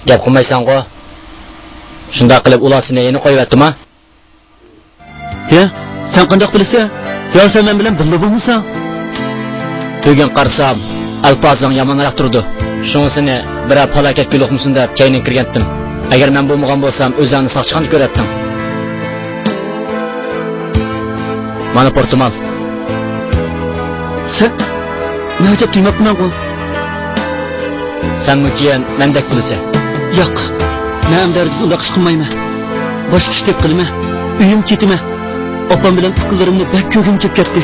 گەپ قىلمايسەنغۇ؟ شۇنداق قىلىپ ئۇلار سېنى يەنە قويۇۋەتتىما؟ يا، سەن قانداق بىلىسەن؟ يا سەن مەن بىلەن بىللە بولمىساڭ؟ بۈگۈن قارىسام، ئەلپازىڭ يامانراق تۇرىدۇ. شۇڭا سېنى بىرەر پالاكەتكە يولۇقمىسۇن دەپ كەينىگە كىرگەنتىم. ئەگەر مەن بولمىغان بولسام، ئۆزۈڭنى ساقچىخانىدا كۆرەتتىڭ. مانا پورتىمال. سەن؟ مەن ھاجەت دېمەپتىمەنغۇ. سەنمۇ كېيىن مەندەك بولىسەن. ياق، مەن ئەمدى ھەرگىز ئۇنداق ئىش قىلمايمەن. باشقا ئىش تېپىپ قىلىمەن. ئۆيۈمگە كېتىمەن. ئاپام بىلەن ئۇكىلىرىمنى بەك كۆرگۈم كېلىپ كەتتى.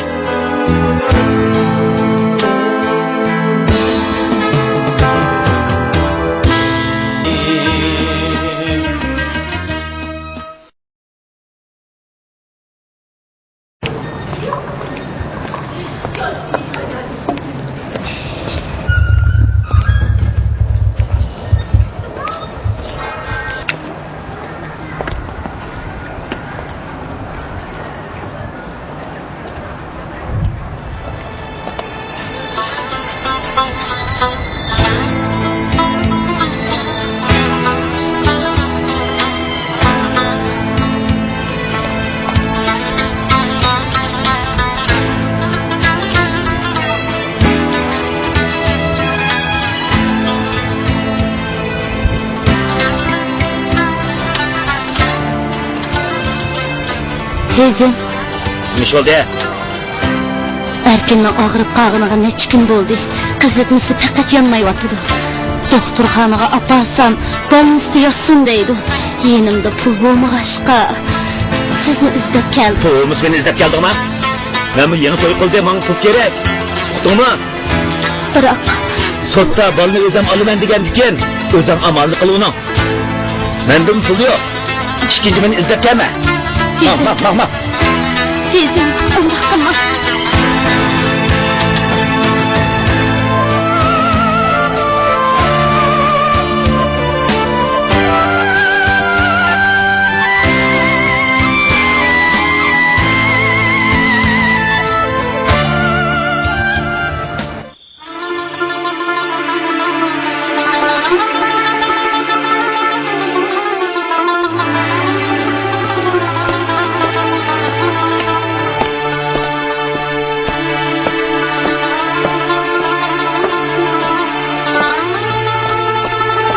تېزىن. نېمە ئىش بولدى؟ ئەركىننىڭ ئاغرىپ قالغىنىغا نەچچە كۈن بولدى. قىزىتمىسى پەقەت يانمايۋاتىدۇ. دوختۇرخانىغا ئاپارسام، بالنىستا ياتسۇن دەيدۇ. يېنىمدا پۇل بولمىغاچقا، سىزنى ئىزدەپ كەلدىم. پۇل بولمىسا مېنى ئىزدەپ كەلدىڭما؟ مەنمۇ يېڭى توي قىلدىم، ماڭا پۇل كېرەك. ئۇقتۇڭمۇ؟ بىراق. سوتتا بالىنى ئۆزۈم ئالىمەن دېگەندىكىن، ئۆزۈڭ ئامالنى قىل ئۇنىڭ. مەندىن پۇل يوق. ئىككىنچى مېنى ئىزدەپ كەلمە. ماڭ، ماڭ، ماڭ، ماڭ. تېزىن، ئۇنداق قىلما.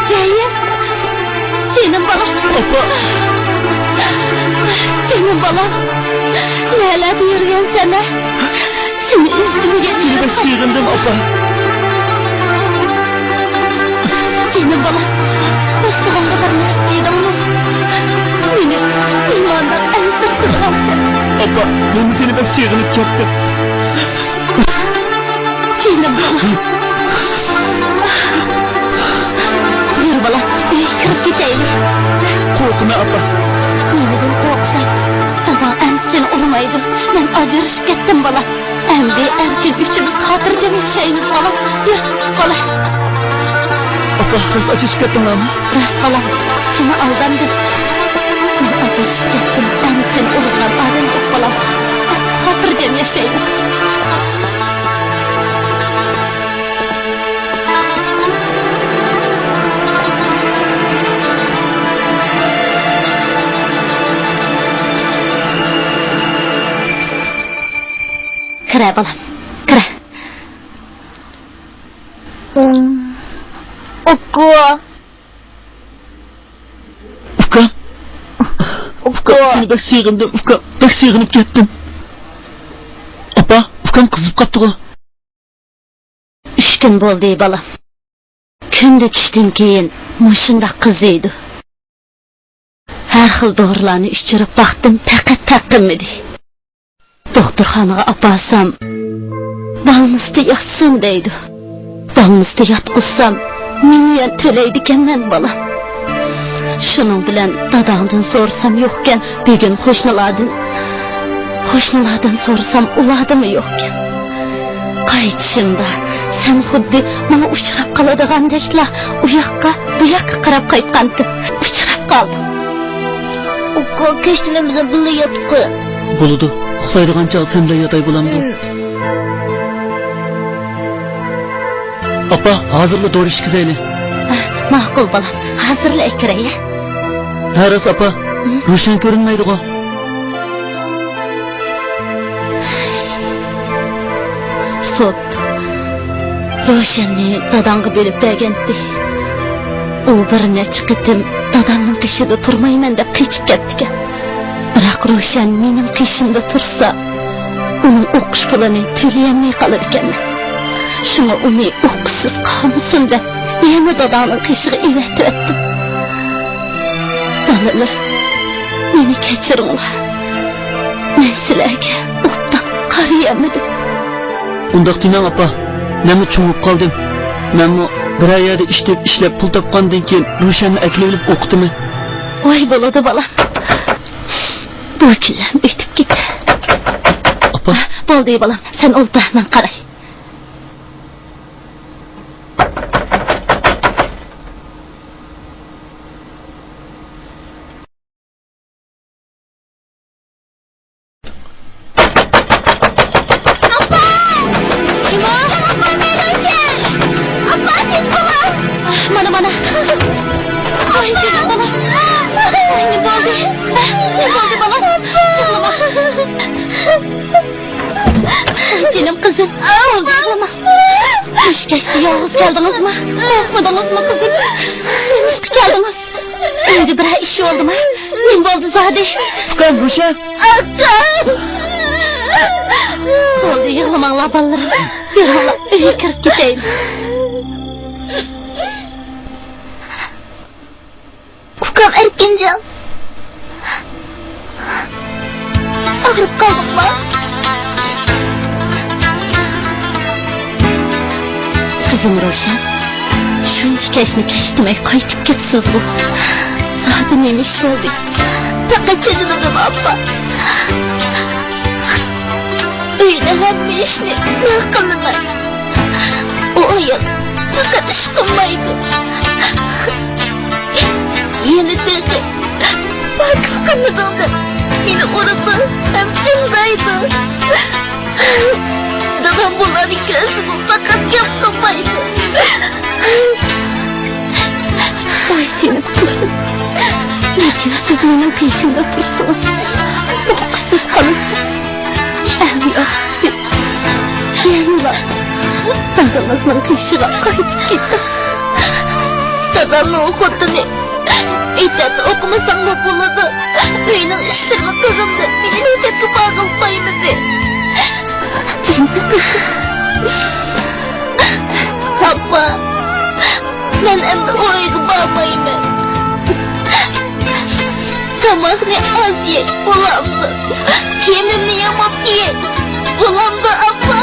زەيىپ، جېنىم بالام. ئاپا. جېنىم بالام. نەلەردە يۈرگەنسەن ھە؟ سېنى ئىزدىمىگەن. سېنى بەك سېغىندىم، ئاپا. جېنىم بالام، قورسىقىڭدا بىر نەرسە يېدىڭمۇ؟ مېنى مېھماندەك ئەنسىرىتىدىغانسەن. ئاپا، مەنمۇ سېنى بەك سېغىنىپ كەتتىم. جېنىم بالام. يۈر بالام، ئۆيگە كىرىپ كېتەيلى. قورقىمەن، ئاپا. نېمىدىن قورقىسەن؟ داداڭ ئەمدى سېنى ئۇرمايدۇ. مەن ئاجرىشىپ كەتتىم، بالام. ئەمدى ئەركىن ئۈچىمىز خاتىرجەم ياشايمىز، بالام. يۈر، بالام. ئاپا، راست ئاجرىشىپ كەتتىڭلارمۇ؟ راست، بالام. سېنى ئالدامدىم. مەن ئاجرىشىپ كەتتىم. ئەمدى سېنى ئۇرىدىغان ئادەم يوق، بالام. خاتىرجەم ياشايمىز. كىرە، بالام، كىرە. ئۇكا. ئۇكام. ئۇكا. سېنى بەك سېغىندىم، ئۇكام. بەك سېغىنىپ كەتتىم. ئاپا، ئۇكام قىزىپ قاپتىغۇ. ئۈچ كۈن بولدى، بالام. كۈندە چۈشتىن كېيىن مۇشۇنداق قىزىيدۇ. ھەر خىل دورىلارنى ئىچۈرۈپ باقتىم، پەقەت تەققىمىدى. دوختۇرخانىغا ئاپارسام، بالنىستا ياتسۇن دەيدۇ. بالنىستا ياتقۇزسام، مىليون تۆلەيدىكەنمەن، بالام. شۇنىڭ بىلەن داداڭدىن سورىسام يوقكەن، بۈگۈن قوشنىلاردىن، قوشنىلاردىن سورىسام ئۇلاردىمۇ يوقكەن. قايتىشىمدا سەن خۇددى ماڭا ئۇچراپ قالىدىغاندەكلا ئۇ ياققا، بۇ ياققا قاراپ قايتقانتىم. ئۇچراپ قالدىڭ. ئۇكا، كەچتە مەن بىلەن بىللە ياتقىن. بولىدۇ. ئۇخلايدىغان چاغ سەن بىلەن ياتاي، بولامدۇ؟ ھىم. ئاپا، ھازىرلا دورا ئىچكۈزەيلى. ھە، ماقۇل، بالام. ھازىرلا ئەكىرەي، ھە؟ ھە، راست، ئاپا. ھىم. روشەن كۆرۈنمەيدىغۇ. سوت. روشەننى داداڭغا بۆلۈپ بەرگەنتى. ئۇ بىر نەچچە قېتىم دادامنىڭ قېشىدا تۇرمايمەن دەپ قېچىپ كەپتىكەن. بىراق روشەن مېنىڭ قېشىمدا تۇرسا، ئۇنىڭ ئوقۇش پۇلىنى تۆلىيەلمەي قالىدىكەنمەن. شۇڭا ئۇنى ئوقۇشسىز قالمىسۇن دەپ، يەنە داداڭنىڭ قېشىغا ئەۋەتىۋەتتىم. بالىلىرىم، مېنى كەچۈرۈڭلار. مەن سىلەرگە ئوبدان قارىيالمىدىم. ئۇنداق دېمەڭ، ئاپا. مەنمۇ چوڭىيىپ قالدىم. مەنمۇ بىرەر يەردە ئىشلەپ، ئىشلەپ پۇل تاپقاندىن كېيىن روشەننى ئەكېلىۋېلىپ ئوقۇتىمەن. ۋاي بولىدۇ، بالام. بۇ چىللەم ئۆتۈپ كېتەر. ئاپا. بولدى، بالام. سەن ئولتۇر، مەن قاراي. ئاپا! ئاپا، مەن روشەن! ئاپا، تېز بول! مانا، مانا. ۋاي، جېنىم بالام. ۋاي، نېمە بولدى؟ نېمە بولدى، بالام؟ يىغلىما. ۋاي، جېنىم قىزىم. بولدى، يىغلىما. مۇشۇ كەچتە يالغۇز كەلدىڭىزمۇ؟ قورقمىدىڭىزمۇ، قىزىم؟ نېمىشقا كەلدىڭىز؟ ئۆيدە بىرەر ئىش بولدىمۇ؟ نېمە بولدى زادى؟ ئۇكام، روشەن. ئاكام! بولدى، يىغلىماڭلار، بالىلىرىم. بېرىڭلار، ئۆيگە كىرىپ كېتەيلى. ئۇكام ئەركىنجان. ئاغرىپ قالدىڭما؟ قىزىم روشەن، شۇنچە كەچنى كەچتىمەي قايتىپ كېتىسىزغۇ؟ زادى نېمە ئىش بولدى؟ پەقەت چېچىنىدىم، ئاپا. ئۆيدە ھەممە ئىشنى مەن قىلىمەن. ئۇ ئايال پەقەت ئىش قىلمايدۇ. يەنە تېخى پاكىز قىلمىدىڭ دەپ مېنى ئۇرىدۇ ھەم جىلدايدۇ. دادام بۇلارنى كۆرسىمۇ پەقەت گەپ قىلمايدۇ. ۋاي جېنىم قىزىم، نېمىشقا سىز مېنىڭ قېشىمدا تۇرسىڭىز، ئوقۇشسىز قالىسىز. ئەمدى ئاخىرى يەنىلا دادىڭىزنىڭ قېشىغا قايتىپ كېتىڭ. دادامنىڭ خوتۇنى مەكتەپتە ئوقۇمىساڭمۇ بولىدۇ، ئۆينىڭ ئىشلىرىنى قىلغىن دەپ مېنى مەكتەپكە بارغىلى قويمىدى. جېنىم قىزىم. ئاپا، مەن ئەمدى ئۇ ئۆيگە بارمايمەن. تاماقنى ئاز يەي، بولامدۇ؟ كىيىمىمنى ياماپ كىيەي، بولامدۇ، ئاپا؟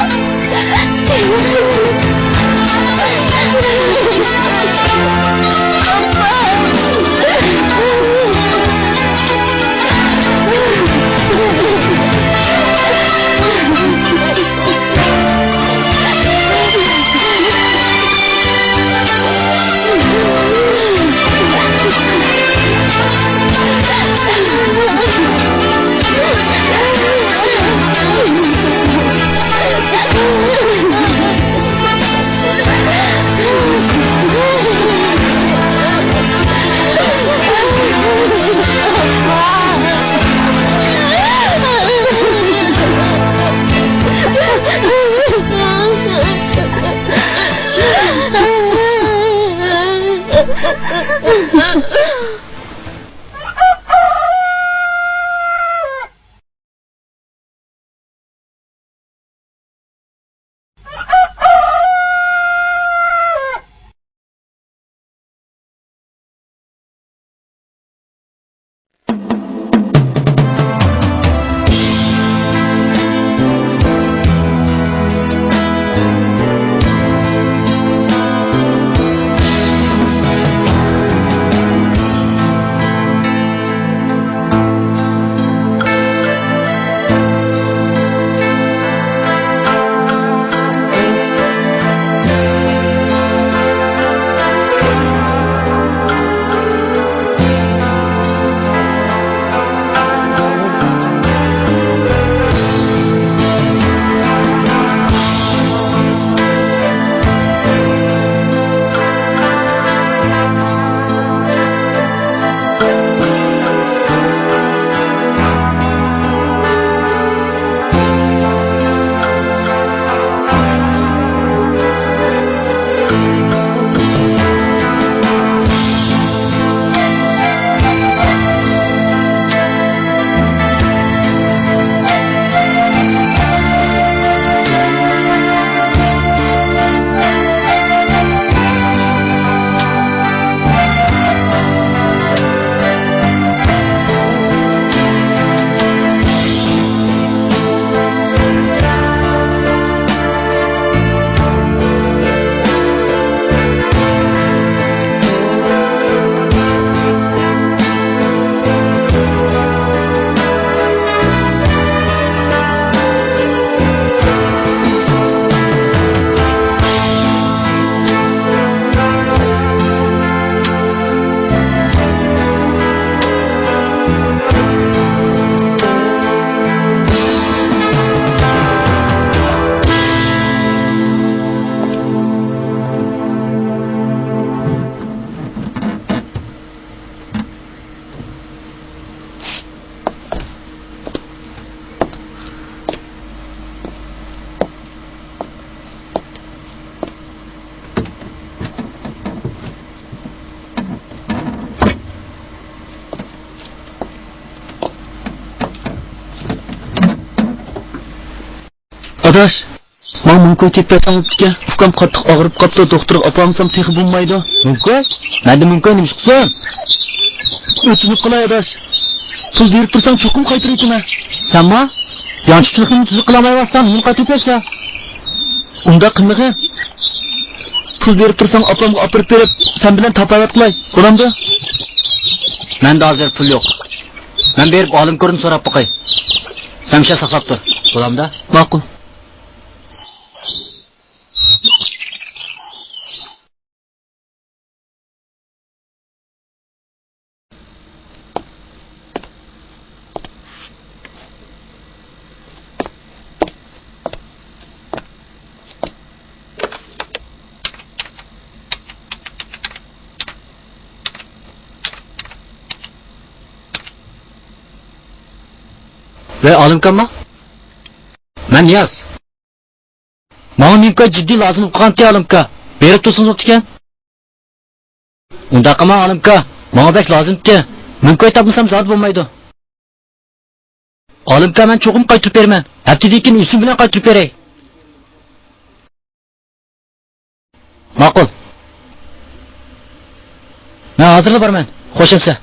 ئاداش، ماڭا مىڭ كوي تېپىپ بەرسەڭ بوپتىكەن. ئۇكام قاتتىق ئاغرىپ قاپتۇ، دوختۇرغا ئاپارمىسام تېخى بولمايدۇ. مىڭ كوي؟ مەندە مىڭ كوي نېمە ئىش قىلسۇن؟ ئۆتۈنۈپ قالاي ئاداش. پۇل بېرىپ تۇرساڭ چوقۇم قايتۇرۇۋېتىمەن. سەنمۇ؟ يانچۇقچىلىقنى تۈزۈك قىلالمايۋاتساڭ نېمىنى قايتۇرۇپ بېرىسەن؟ ئۇنداق قىلمىغىن. پۇل بېرىپ تۇرساڭ ئاپامغا ئاپىرىپ بېرىپ سەن بىلەن تاپاۋەت قىلاي. بولامدۇ؟ مەندە ھازىر پۇل يوق. مەن بېرىپ ئالىمكوردىن سوراپ باقاي. سەن مۇشۇ يەردە ساقلاپ تۇر. بولامدا؟ ماقۇل. ۋەي، ئالىمكامما؟ مەن نىياز. ماڭا مىڭ كوي جىددىي لازىم بولۇپ قالغانتى، ئالىمكا. بېرىپ تۇرسىڭىز بوپتىكەن. ئۇنداق قىلماڭ، ئالىمكا. ماڭا بەك لازىمتى. مىڭ كوي تاپمىسام زادى بولمايدۇ. ئالىمكا، مەن چوقۇم قايتۇرۇپ بېرىمەن. ھەپتىدىن كېيىن ئۈستۈم بىلەن قايتۇرۇپ بېرەي. ماقۇل. مەن ھازىرلا بارىمەن. خوش ئەمىسە.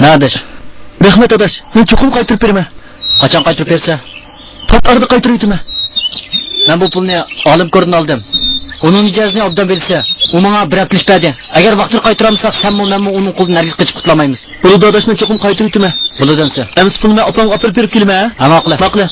ھە، ئاداش. رەھمەت، ئاداش. مەن چوقۇم قايتۇرۇپ بېرىمەن. قاچان قايتۇرۇپ بېرىسەن؟ پات ئارىدا قايتۇرۇۋېتىمەن. مەن بۇ پۇلنى ئالىمكوردىن ئالدىم. ئۇنىڭ مىجەزىنى ئوبدان بىلىسەن. ئۇ ماڭا بىر ھەپتىلىك بەردى. ئەگەر ۋاقتىدا قايتۇرالمىساق، سەنمۇ، مەنمۇ ئۇنىڭ قولىدىن ھەرگىز قېچىپ قۇتۇلالمايمىز. بولىدۇ، ئاداش، مەن چوقۇم قايتۇرۇۋېتىمەن. بولىدۇ ئەمىسە. ئەمىسە پۇلنى مەن ئاپامغا ئاپىرىپ بېرىپ كېلىمەن، ھە؟ ھە، ماقۇل. ماقۇل.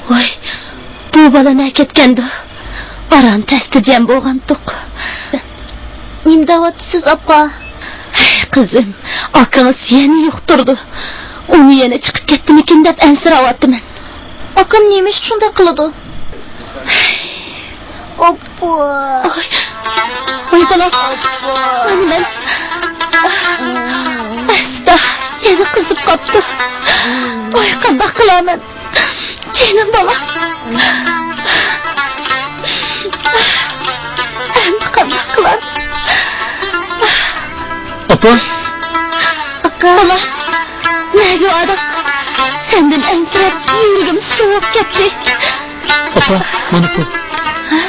ۋاي، بۇ بالا نە كەتكەندۇ؟ ئاران تەستە جەم بولغانتۇق. نېمە دەۋاتىسىز، ئاپا؟ ھەي، قىزىم، ئاكىڭىز يەنە يۇقتۇردى. ئۇنى يەنە چىقىپ كەتتىمىكىن دەپ ئەنسىرەۋاتىمەن. ئاكام نېمە ئۈچۈن شۇنداق قىلىدۇ؟ ئاپا. ۋاي، ۋاي بالام. ئاپا. مانا مەن. ئەستا، يەنە قىزىپ قاپتۇ. ۋاي، قانداق قىلارمەن؟ جېنىم بالام. ئەمدى قانداق قىلار؟ ئاپا. ئاكا. بالام، نەگە باردىڭ؟ سەندىن ئەنسىرەپ يۈرىكىم سوۋۇپ كەتتى. ئاپا، مانا پۇل. ھە؟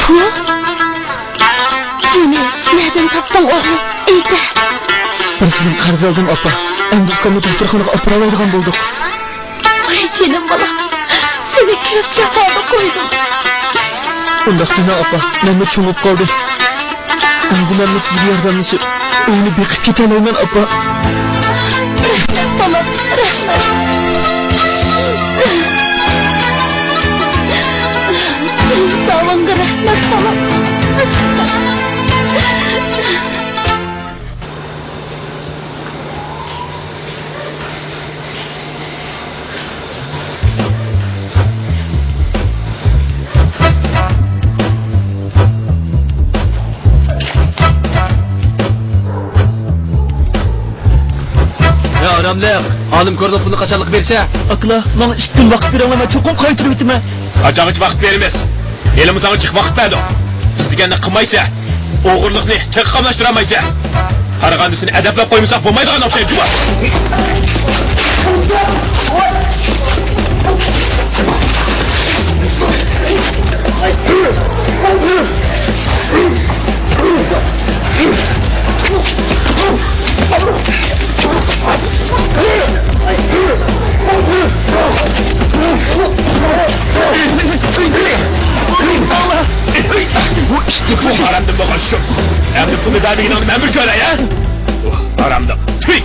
پۇل؟ بۇنى نەدىن تاپتىڭ، ئوغلۇم؟ ئېيتە. بىرسىدىن قەرز ئالدىم، ئاپا. ئەمدى ئۇكامنى دوختۇرخانىغا ئاپىرالايدىغان بولدۇق. ۋاي جېنىم بالام، سېنى كۆپ جاپادا قويدۇم. ئۇنداق دېمەڭ، ئاپا. مەنمۇ چوڭىيىپ قالدىم. ئەمدى مەنمۇ سىزگە ياردەملىشىپ، ئۆينى بېقىپ كېتەلەيمەن، ئاپا. رەھمەت، بالام، رەھمەت. ساۋۇڭغا رەھمەت، بالام. يا ئاراملىق، ئالىمكورنىڭ پۇلىنى قاچانلىق بېرىسەن؟ ئاكىلار، ماڭا ئىككى كۈن ۋاقىت بېرىڭلار، مەن چوقۇم قايتۇرۇۋېتىمەن. قاچانغىچە ۋاقىت بېرىمىز؟ ھېلىمۇ ساڭا جىق ۋاقىت بەردۇق. قىز دېگەننى قىلمايسەن. ئوغرىلىقنى تېخى قاملاشتۇرالمايسەن. قارىغاندا سېنى ئەدەپلەپ قويمىساق بولمايدىغان ئوخشايدۇ، جۇمۇ. ئەمدى پۇلنى بەرمىگىنىڭنى مەن بىر كۆرەي، ھە؟ ھارامدىق. تۈي!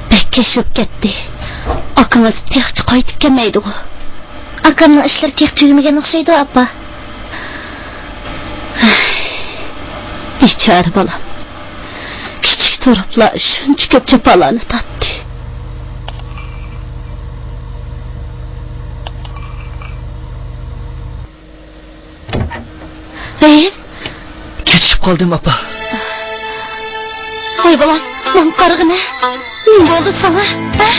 بەك كەچ بولۇپ كەتتى. ئاكىڭىز تېخىچە قايتىپ كەلمەيدىغۇ؟ ئاكامنىڭ ئىشلىرى تېخى تۈگىمىگەن ئوخشايدۇ، ئاپا. بىچارە بالام. كىچىك تۇرۇپلا شۇنچە كۆپ جاپالارنى تارتتى. رەھىم! كېچىكىپ قالدىم، ئاپا. ۋاي بالام، ماڭا قارىغىنە. نېمە بولدى ساڭا؟ ھە؟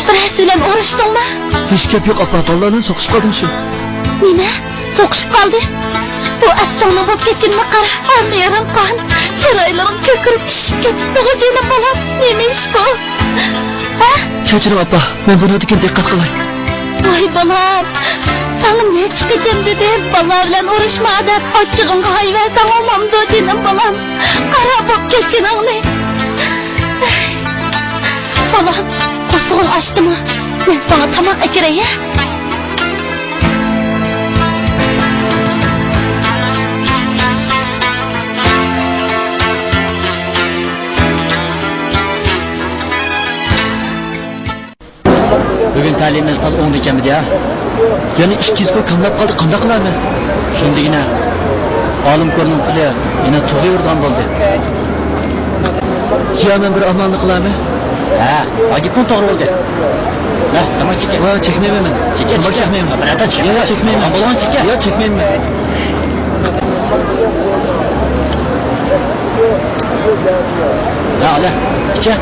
بىرەرسى بىلەن ئۇرۇشتۇڭمۇ؟ ھېچ گەپ يوق، ئاپا. بالىلار بىلەن سوقۇشۇپ قالدىم شۇ. نېمە؟ سوقۇشۇپ قالدى؟ بۇ ئەپتىڭنىڭ بولۇپ كەتكىنىنى قارا. ھەممە يېرىڭ قان. چىرايلىرىڭ كۆكىرىپ ئىششىپ كەتتىغۇ جېنىم بالام. نېمە ئىش بۇ؟ ھە؟ كەچۈرۈڭ، ئاپا. مەن بۇنىڭدىن كېيىن دىققەت قىلاي. ۋاي بالام، ساڭا نەچچە قېتىم دېدىم، بالىلار بىلەن ئۇرۇشما دەپ، ئاچچىقىڭغا ھايۋەرسەڭ بولمامدۇ جېنىم بالام؟ قارا بولۇپ كەتكىنىڭنى. بالام، قورسىقىڭ ئاچتىمۇ؟ مەن ساڭا تاماق ئەكىرەي، ھە؟ بۈگۈن تەلىيىمىز تازا ئوڭدىكەنمىدى ھە؟ يەنە ئىككى يۈز كوي كاملاپ قالدى، قانداق قىلارمىز؟ شۇندىگىنە ئالىمكورنىڭ پۇلى يەنە تۇغيا ئۇرىدىغان بولدى. يا، مەن بىر ئامالنى قىلارمەن. ھە، ئا گېپىڭ توغرا بولدى. ھە، تاماق چېكە. ۋا، چەكمەيمەن مەن. چېكە، تاماق چەكمەيمەن. بىر ئادەم چېكە. يا، چەكمەيمەن. بولغان چېكە. يا، چەكمەيمەن. ھە، ئالە، ئىچە.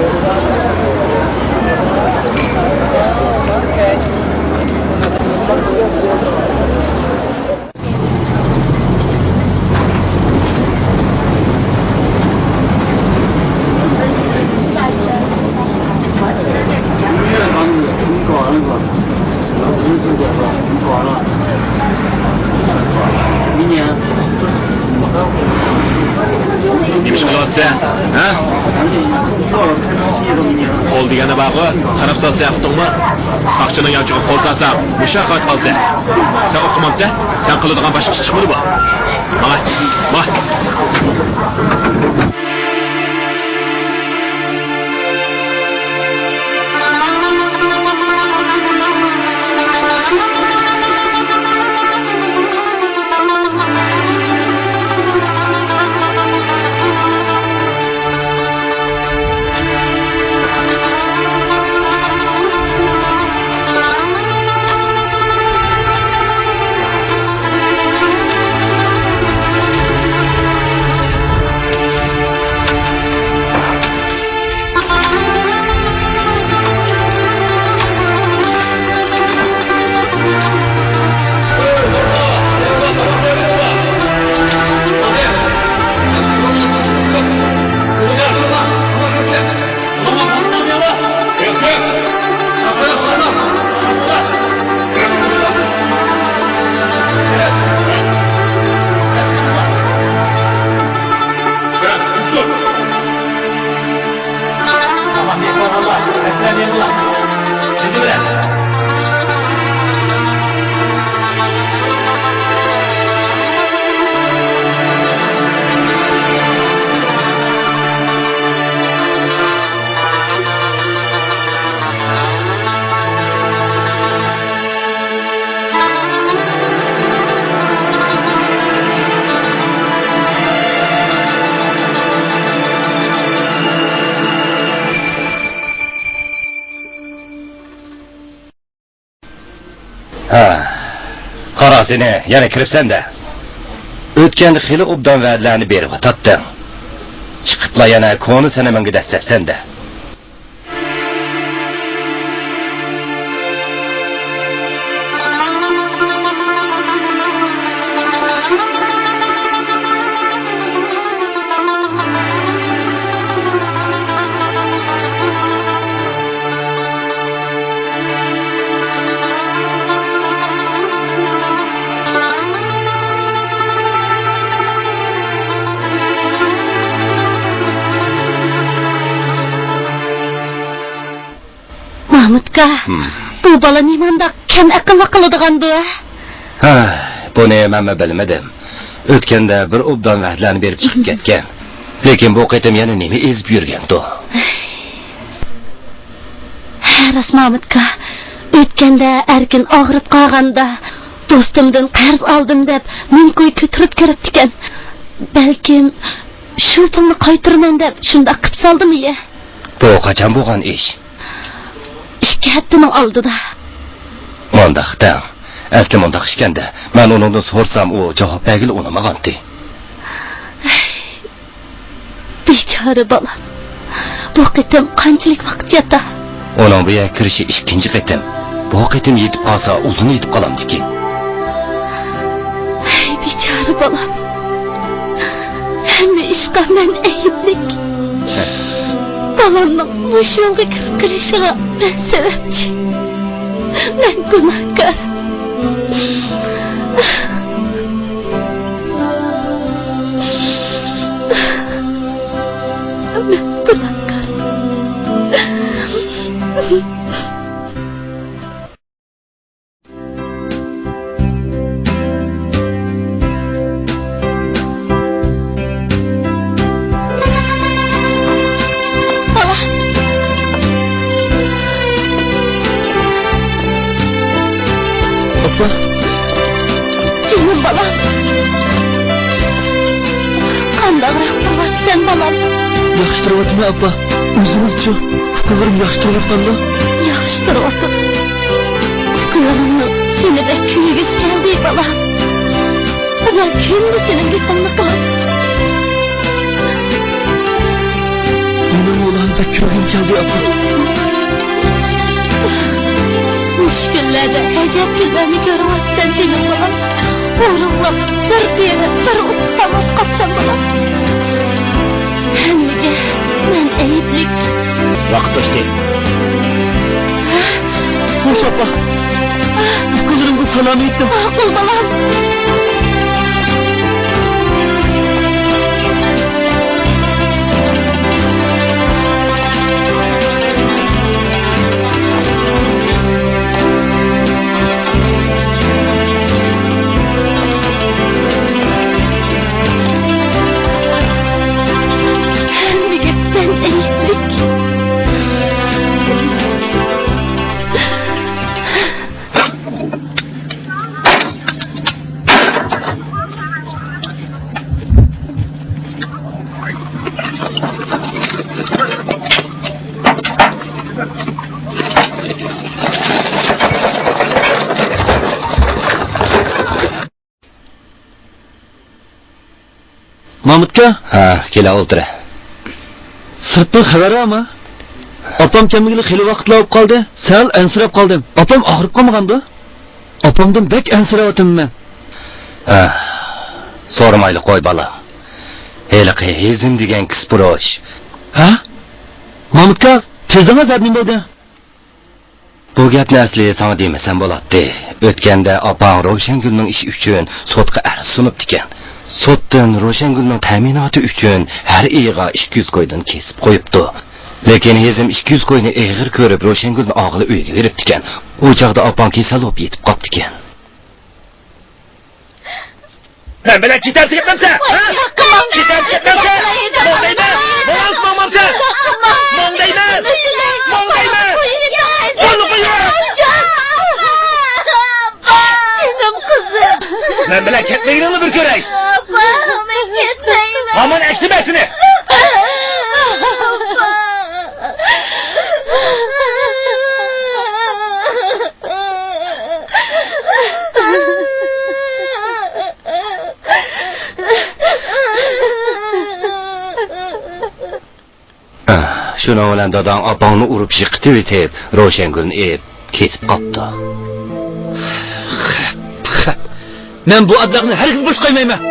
نېمە ئىش قىلىۋاتىسەن؟ ھە؟ قول دېگەننى بارغۇ، قاراپ سالسا ياقتۇڭمۇ؟ ساقچىنىڭ يانچۇقىغا قول سالساڭ، مۇشۇ قىلىۋاتقانسەن. سەن ئوقۇمامسەن؟ سەن قىلىدىغان باشقا ئىش چىقمىدىمۇ؟ ماڭا، ماڭا. سېنى يەنە كىرىپسەن-دە. ئۆتكەندە خېلى ئوبدان ۋەدىلەرنى بېرىۋاتاتتىڭ. چىقىپلا يەنە كونا سەنىمىڭگە دەسسەپسەن-دە. مامۇتكا، ھىم. بۇ بالا نېمانداق كەم ئەقىللىق قىلىدىغاندۇ؟ ھە، بۇنى مەنمۇ بىلمىدىم. ئۆتكەندە بىر ئوبدان ۋەدىلەرنى بېرىپ چىقىپ كەتكەن. لېكىن بۇ قېتىم يەنە نېمە ئېزىپ يۈرگەندۇ؟ ھە، راست مامۇتكا. ئۆتكەندە ئەركىن ئاغرىپ قالغاندا، دوستۇمدىن قەرز ئالدىم دەپ، مىڭ كوي كۆتۈرۈپ كىرىپتىكەن. بەلكىم شۇ پۇلنى قايتۇرىمەن دەپ شۇنداق قىپ سالدىمۇ يە؟ بۇ قاچان بولغان ئىش؟ ئىككى ھەپتىنىڭ ئالدىدا. مۇنداق دەڭ. ئەسلى مۇنداق ئىكەندە، مەن ئۇنىڭدىن سورىسام، ئۇ جاۋاب بەرگىلى ئۇنىمىغانتى. بىچارە بالام. بۇ قېتىم قانچىلىك ۋاقىت ياتا؟ ئۇنىڭ بۇ يەرگە كىرىشى ئىككىنچى قېتىم. بۇ قېتىم يېتىپ قالسا، ئۇزۇن يېتىپ قالامدىكىن. ھەي، بىچارە بالام. ھەممە ئىشقا مەن ئەيىبلىك. بالامنىڭ مۇشۇ يولغا كىرىپ قېلىشىغا مەن سەۋەبچى. مەن گۇناھكار. مەن گۇناھكار. بالا. ئاپا. جېنىم بالام. قانداقراق تۇرۇۋاتىسەن، بالام؟ ياخشى تۇرۇۋاتىمەن، ئاپا. ئۆزىڭىزچۇ؟ ئۇكىلىرىم ياخشى تۇرۇۋاتقاندۇ؟ ياخشى تۇرۇۋاتىدۇ. ئۇكىلىرىمنىڭ تېنى بەك كۆيگۈسى كەلدى، بالام. ئۇلار كۈندە سېنىڭ گېپىڭنى قىلىدۇ. مېنىڭمۇ ئۇلارنى بەك كۆرگۈم كەلدى، ئاپا. مۇشۇ كۈنلەردە ئەجەب كۈنلەرنى كۆرۈۋاتىسەن، جېنىم بالام. ئورۇنلاپ بىر تېرە، بىر ئۇستىخان بولۇپ قاپسەن، بالام. ھەممىگە مەن ئەيىبلىك. ۋاقىت توشتى. ھە؟ خوش، ئاپا. ئۇكىلىرىمغا سالام ئېيتتىم. ماقۇل، بالام. ھەممىگە مەن ئەيىبلىك. مامۇتكا؟ ھە، كېلە ئولتۇرە. سىرتتىن خەۋەر بارمۇ؟ ئاپام كەلمىگىلى خېلى ۋاقىتلار بولۇپ قالدى. سەل ئەنسىرەپ قالدىم. ئاپام ئاغرىپ قالمىغاندۇ؟ ئاپامدىن بەك ئەنسىرەۋاتىمەن مەن. ھە، سورىمايلا قوي، بالام. ھېلىقى ھېزىم دېگەن كىسپۇروش. ھە؟ مامۇتكا، تېزدىڭىز، نېمە بولدى؟ بۇ گەپنى ئەسلى ساڭا دېمىسەم بولاتتى. ئۆتكەندە ئاپاڭ روشەنگۈلنىڭ ئىشى ئۈچۈن سوتقا ئەرز سۇنۇپتىكەن. سوتتىن روشەنگۈلنىڭ تەمىناتى ئۈچۈن ھەر ئېيىغا ئىككى يۈز كويدىن كېسىپ قويۇپتۇ. لېكىن ھېزىم ئىككى يۈز كوينى ئېغىر كۆرۈپ، روشەنگۈلنى ئالغىلى ئۆيگە بېرىپتىكەن. ئۇ چاغدا ئاپاڭ كېسەل بولۇپ يېتىپ قاپتىكەن. مەن بىلەن كېتەمسە كەتمەمسە؟ ھە؟ كېتەمسە كەتمەمسە؟ ماڭ دەيمەن! ماڭامسە ماڭمامسە؟ ماڭ دەيمەن! ماڭ دەيمەن! قولنى قويۇۋەر! جېنىم قىزىم! مەن بىلەن كەتمىگىنىڭنى بىر كۆرەي! ئاپا، مەن كەتمەيمەن! ھامان ئەكسىمە سېنى! ئاپا! شۇنىڭ بىلەن داداڭ ئاپاڭنى ئۇرۇپ يىقىتىۋېتىپ، روشەنگۈلنى ئېلىپ كېتىپ قاپتۇ. خەپ، خەپ. مەن بۇ ئابلەخنى ھەرگىز بوش قويمايمەن.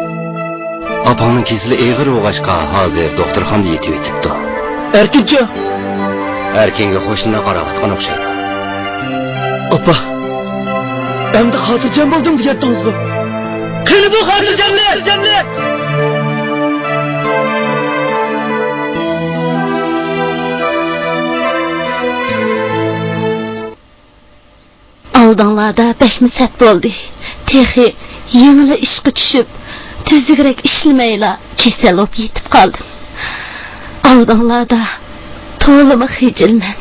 ئاپاڭنىڭ كېسىلى ئېغىر بولغاچقا، ھازىر دوختۇرخانىدا يېتىۋېتىپتۇ. ئەركىنچۇ؟ ئەركىنگە خوشۇمدا قاراۋاتقان ئوخشايدۇ. ئاپا، ئەمدى خاتىرجەم بولدۇم دېگەنتىڭىزغۇ؟ قېنى بۇ خاتىرجەملىك؟ ئالدىڭلاردا بەكمۇ سەت بولدى. تېخى يېڭىلا ئىشقا چۈشۈپ، تۈزۈكرەك ئىشلىمەيلا كېسەل بولۇپ يېتىپ قالدىم. ئالدىڭلاردا تولىمۇ خىجىلمەن.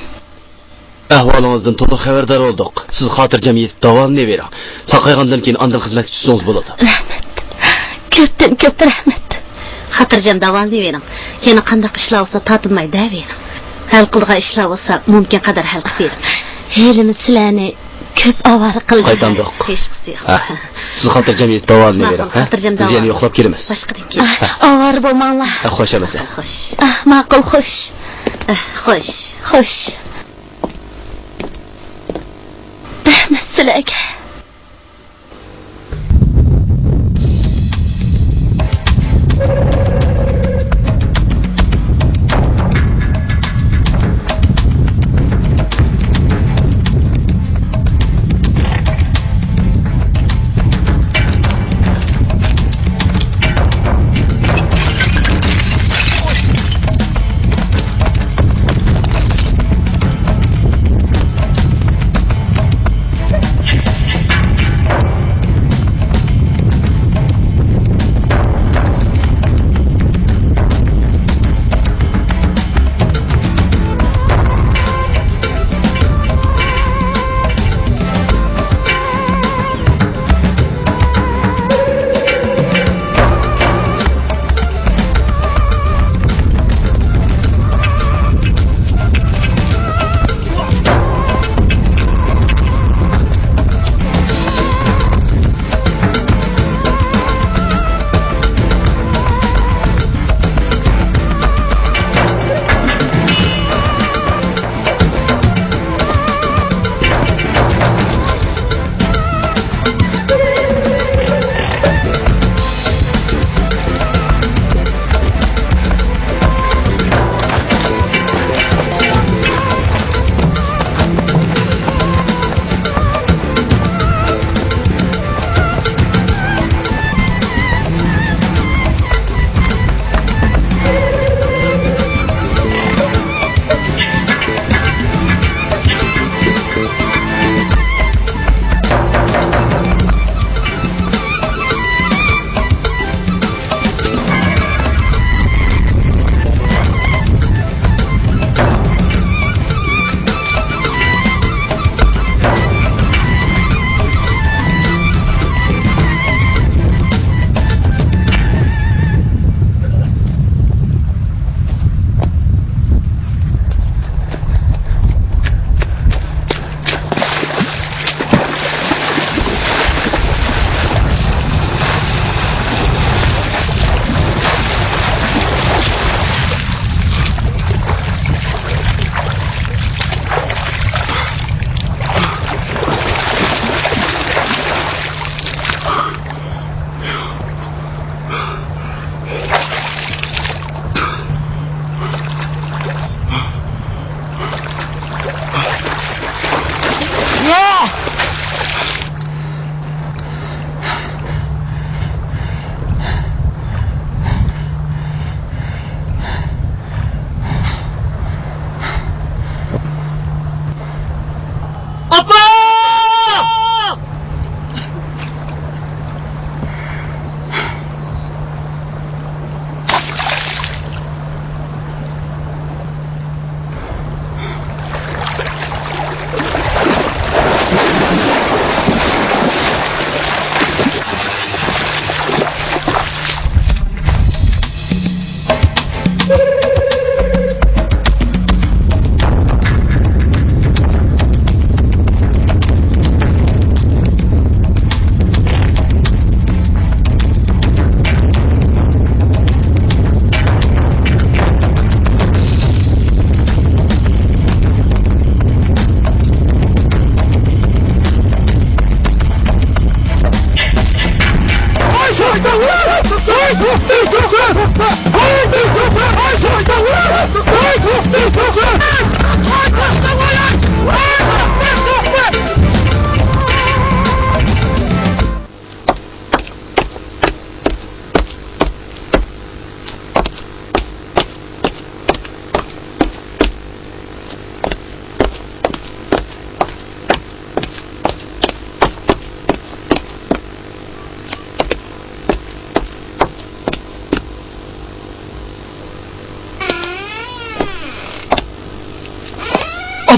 ئەھۋالىڭىزدىن تولۇق خەۋەردار بولدۇق. سىز خاتىرجەم يېتىپ داۋالىنىۋېرىڭ. ساقايغاندىن كېيىن ئاندىن خىزمەتكە چۈشسىڭىز بولىدۇ. رەھمەت. كۆپتىن كۆپ رەھمەت. خاتىرجەم داۋالىنىۋېرىڭ. يەنە قانداق ئىشلار بولسا تارتىنماي دەۋېرىڭ. ھەل قىلىدىغان ئىشلار بولسا مۇمكىن قەدەر ھەل قىلىپ بېرىڭ. ھېلىمۇ سىلەرنى كۆپ ئاۋارە قىلدىم. قايتامدۇق. ھېچقىسى يوق. ھە. سىز خاتىرجەم يېتىپ داۋالىنىۋېرىڭ، ماقۇل، ھە؟ خاتىرجەم داۋالىنىڭ. بىز يەنە يوقلاپ كېلىمىز. باشقىدىن كېيىن. ئاھ، ئاۋارە بولماڭلار. ھە، خوش ئەمىسە. ماقۇل، خوش. ئاھ، ماقۇل، خوش. ئاھ، خوش. خوش. رەھمەت سىلەرگە.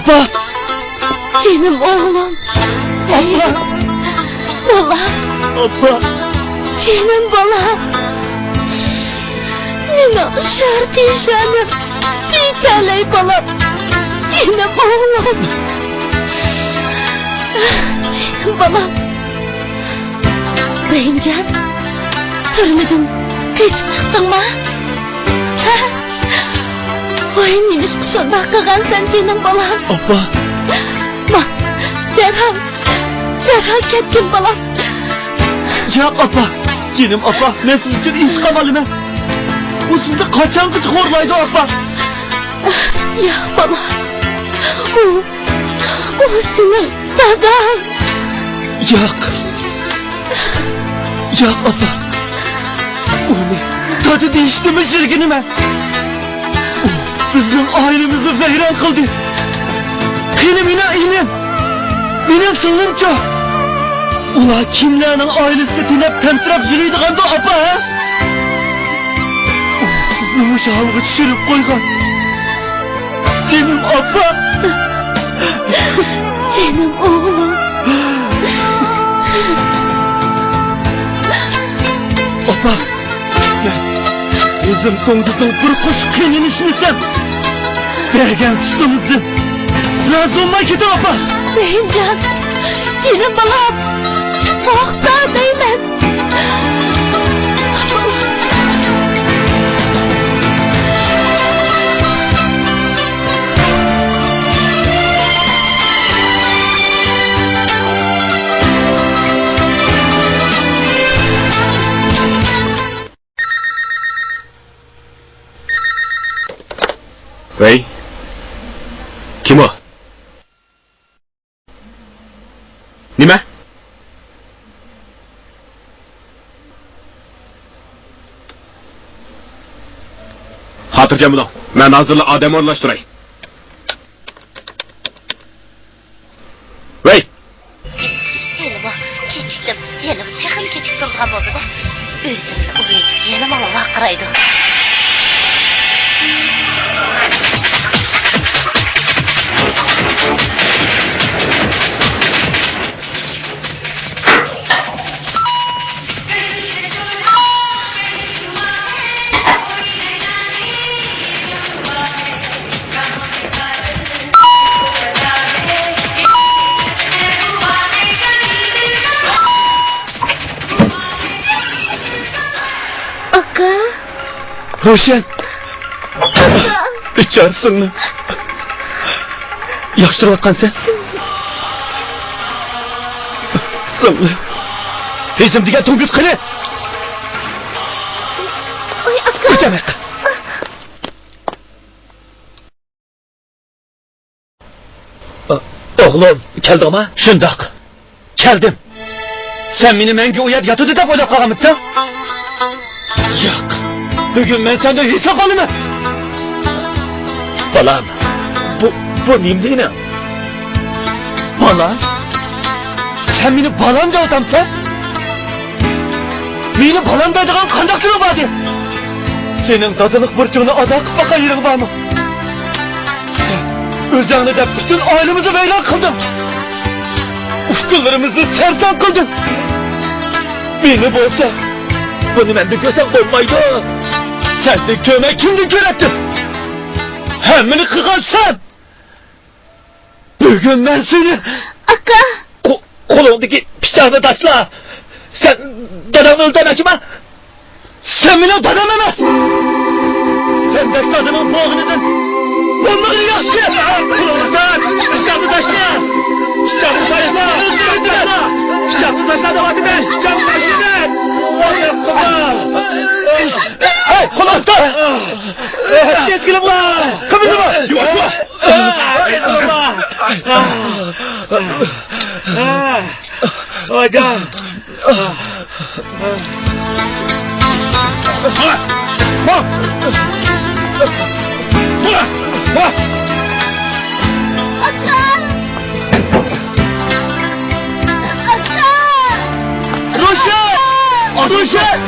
ئاپا! جېنىم ئوغلۇم! ئاپا! بالام! ئاپا! جېنىم بالام! مېنىڭ شار پېشانەم، بىتەلەي بالام! جېنىم ئوغلۇم! جېنىم بالام! رەھىمجان، تۈرمىدىن قېچىپ چىقتىڭما؟ ھە؟ ۋاي، نېمىشقا شۇنداق قىلغانسەن، جېنىم بالام؟ ئاپا! ما، دەرھال، دەرھال كەتكىن، بالام. ياق، ئاپا! جېنىم ئاپا، مەن سىز ئۈچۈن ئىنتىقام ئالىمەن. ئۇ سىزنى قاچانغىچە خورلايدۇ، ئاپا؟ ياق، بالام. ئۇ ئۇ سېنىڭ داداڭ. ياق. ياق، ئاپا. ئۇنى دادا دېيىشنىمۇ يىرگىنىمەن. ئۇ بىزنىڭ ئائىلىمىزنى ۋەيران قىلدى. قېنى مېنىڭ ئىنىم؟ مېنىڭ سىڭلىمچۇ؟ ئۇلار كىملەرنىڭ ئائىلىسىنى تېنەپ تەمتىرەپ يۈرىدىغاندۇ، ئاپا، ھە؟ ئۇلار سىزنى مۇشۇ ھالغا چۈشۈرۈپ قويغان. جېنىم ئاپا! جېنىم ئوغلۇم! ئاپا! مەن ئۆزۈم توڭگۇزنىڭ بىر قوشۇق قېنىنى ئىچمىسەم، بەرگەن سۈتىڭىزدىن رازى بولماي كېتىڭ، ئاپا! رەھىمجان! جېنىم بالام! توختا دەيمەن! ۋەي، كىم ئۇ؟ نېمە؟ خاتىرجەم بولۇڭ، مەن ھازىرلا ئادەم ئورۇنلاشتۇراي. ۋەي! ھېلىمۇ كېچىكتىم، ھېلىمۇ تېخىمۇ كېچىكتۈرىدىغان بولدى-دە. ئۆزىنى ئۇرۇۋېتىپ يەنە ماڭا ۋارقىرايدۇ. ئاكا. روشەن. ئاكا. بىچارە سىڭلىم. ياخشى تۇرۇۋاتقانسەن؟ سىڭلىم. ھېزىم دېگەن توڭگۇز قېنى؟ ۋاي، ئاكا. ئۆتەمەن. ئوغلۇم، كەلدىڭما؟ شۇنداق، كەلدىم. سەن مېنى مەڭگۈ ئۇ يەردە ياتىدۇ دەپ ئويلاپ قالغانمىدىڭ؟ ياق، بۈگۈن مەن سەندىن ھېساب ئالىمەن. بالام، بۇ، بۇ نېمە دېگىنىڭ؟ بالام؟ سەن مېنى بالام دەۋاتامسەن؟ مېنى بالام دەيدىغان قانداق تىلىڭ باردى؟ سېنىڭ دادىلىق بۇرچۇڭنى ئادا قىلىپ باققان يېرىڭ بارمۇ؟ سەن ئۆزۈڭنى دەپ پۈتۈن ئائىلىمىزنى ۋەيران قىلدىڭ. ئۇكىلىرىمىزنى سەرسان قىلدىڭ. مېنى بولسا، بۇنى مەندىن كۆرسەڭ بولمايدۇ. سەندىن كۆرمەي كىمدىن كۆرەتتىم؟ ھەممىنى قىلغان سەن! بۈگۈن مەن سېنى... ئاكا! قو-، قولۇڭدىكى پىچاقنى تاشلا! سەن داداڭنى ئۆلتۈرمەكچىما؟ سەن مېنىڭ دادام ئەمەس! سەندەك دادىنىڭ بوغۇنىدىن بولمىغىنى ياخشى! قولۇڭنى تارت! پىچاقنى تاشلا! پىچاقنى تاشلا! پىچاقنى تاشلا! پىچاقنى تاشلا دەۋاتىمەن! پىچاقنى تاشلا! ھەي، قولۇڭنى تارت! ھەرىكەت قىلىڭلار! قىمىلدىما! يۇۋاش، يۇۋاش! روشەن! روشەن!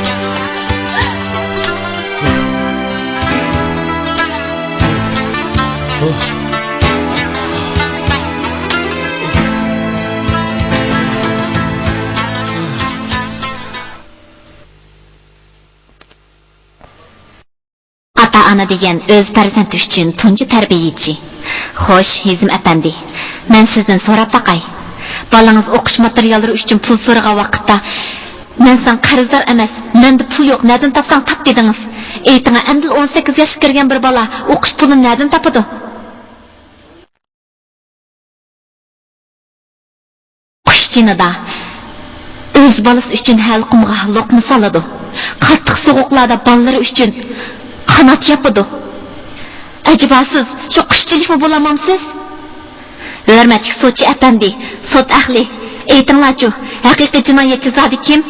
ئانا دېگەن ئۆز پەرزەنتى ئۈچۈن تۇنجى تەربىيەچى. خوش، ھېزىم ئەپەندى، مەن سىزدىن سوراپ باقاي. بالىڭىز ئوقۇش ماتېرىياللىرى ئۈچۈن پۇل سورىغان ۋاقىتتا، مەن ساڭا قەرزدار ئەمەس، مەندە پۇل يوق، نەدىن تاپساڭ تاپ دېدىڭىز. ئېيتىڭا، ئەمدىلا ئون سەككىز ياشقا كىرگەن بىر بالا ئوقۇش پۇلىنى نەدىن تاپىدۇ؟ قۇش جېنىدا ئۆز بالىسى ئۈچۈن ھەلقۇمغا لوقما سالىدۇ. قاتتىق سوغۇقلاردا بالىلىرى ئۈچۈن قانات ياپىدۇ. ئەجەبا سىز شۇ قۇش جېنىكمۇ بولالمامسىز؟ ھۆرمەتلىك سوتچى ئەپەندى، سوت ئەھلى، ئېيتىڭلارچۇ، ھەقىقىي جىنايەتچى زادى كىم؟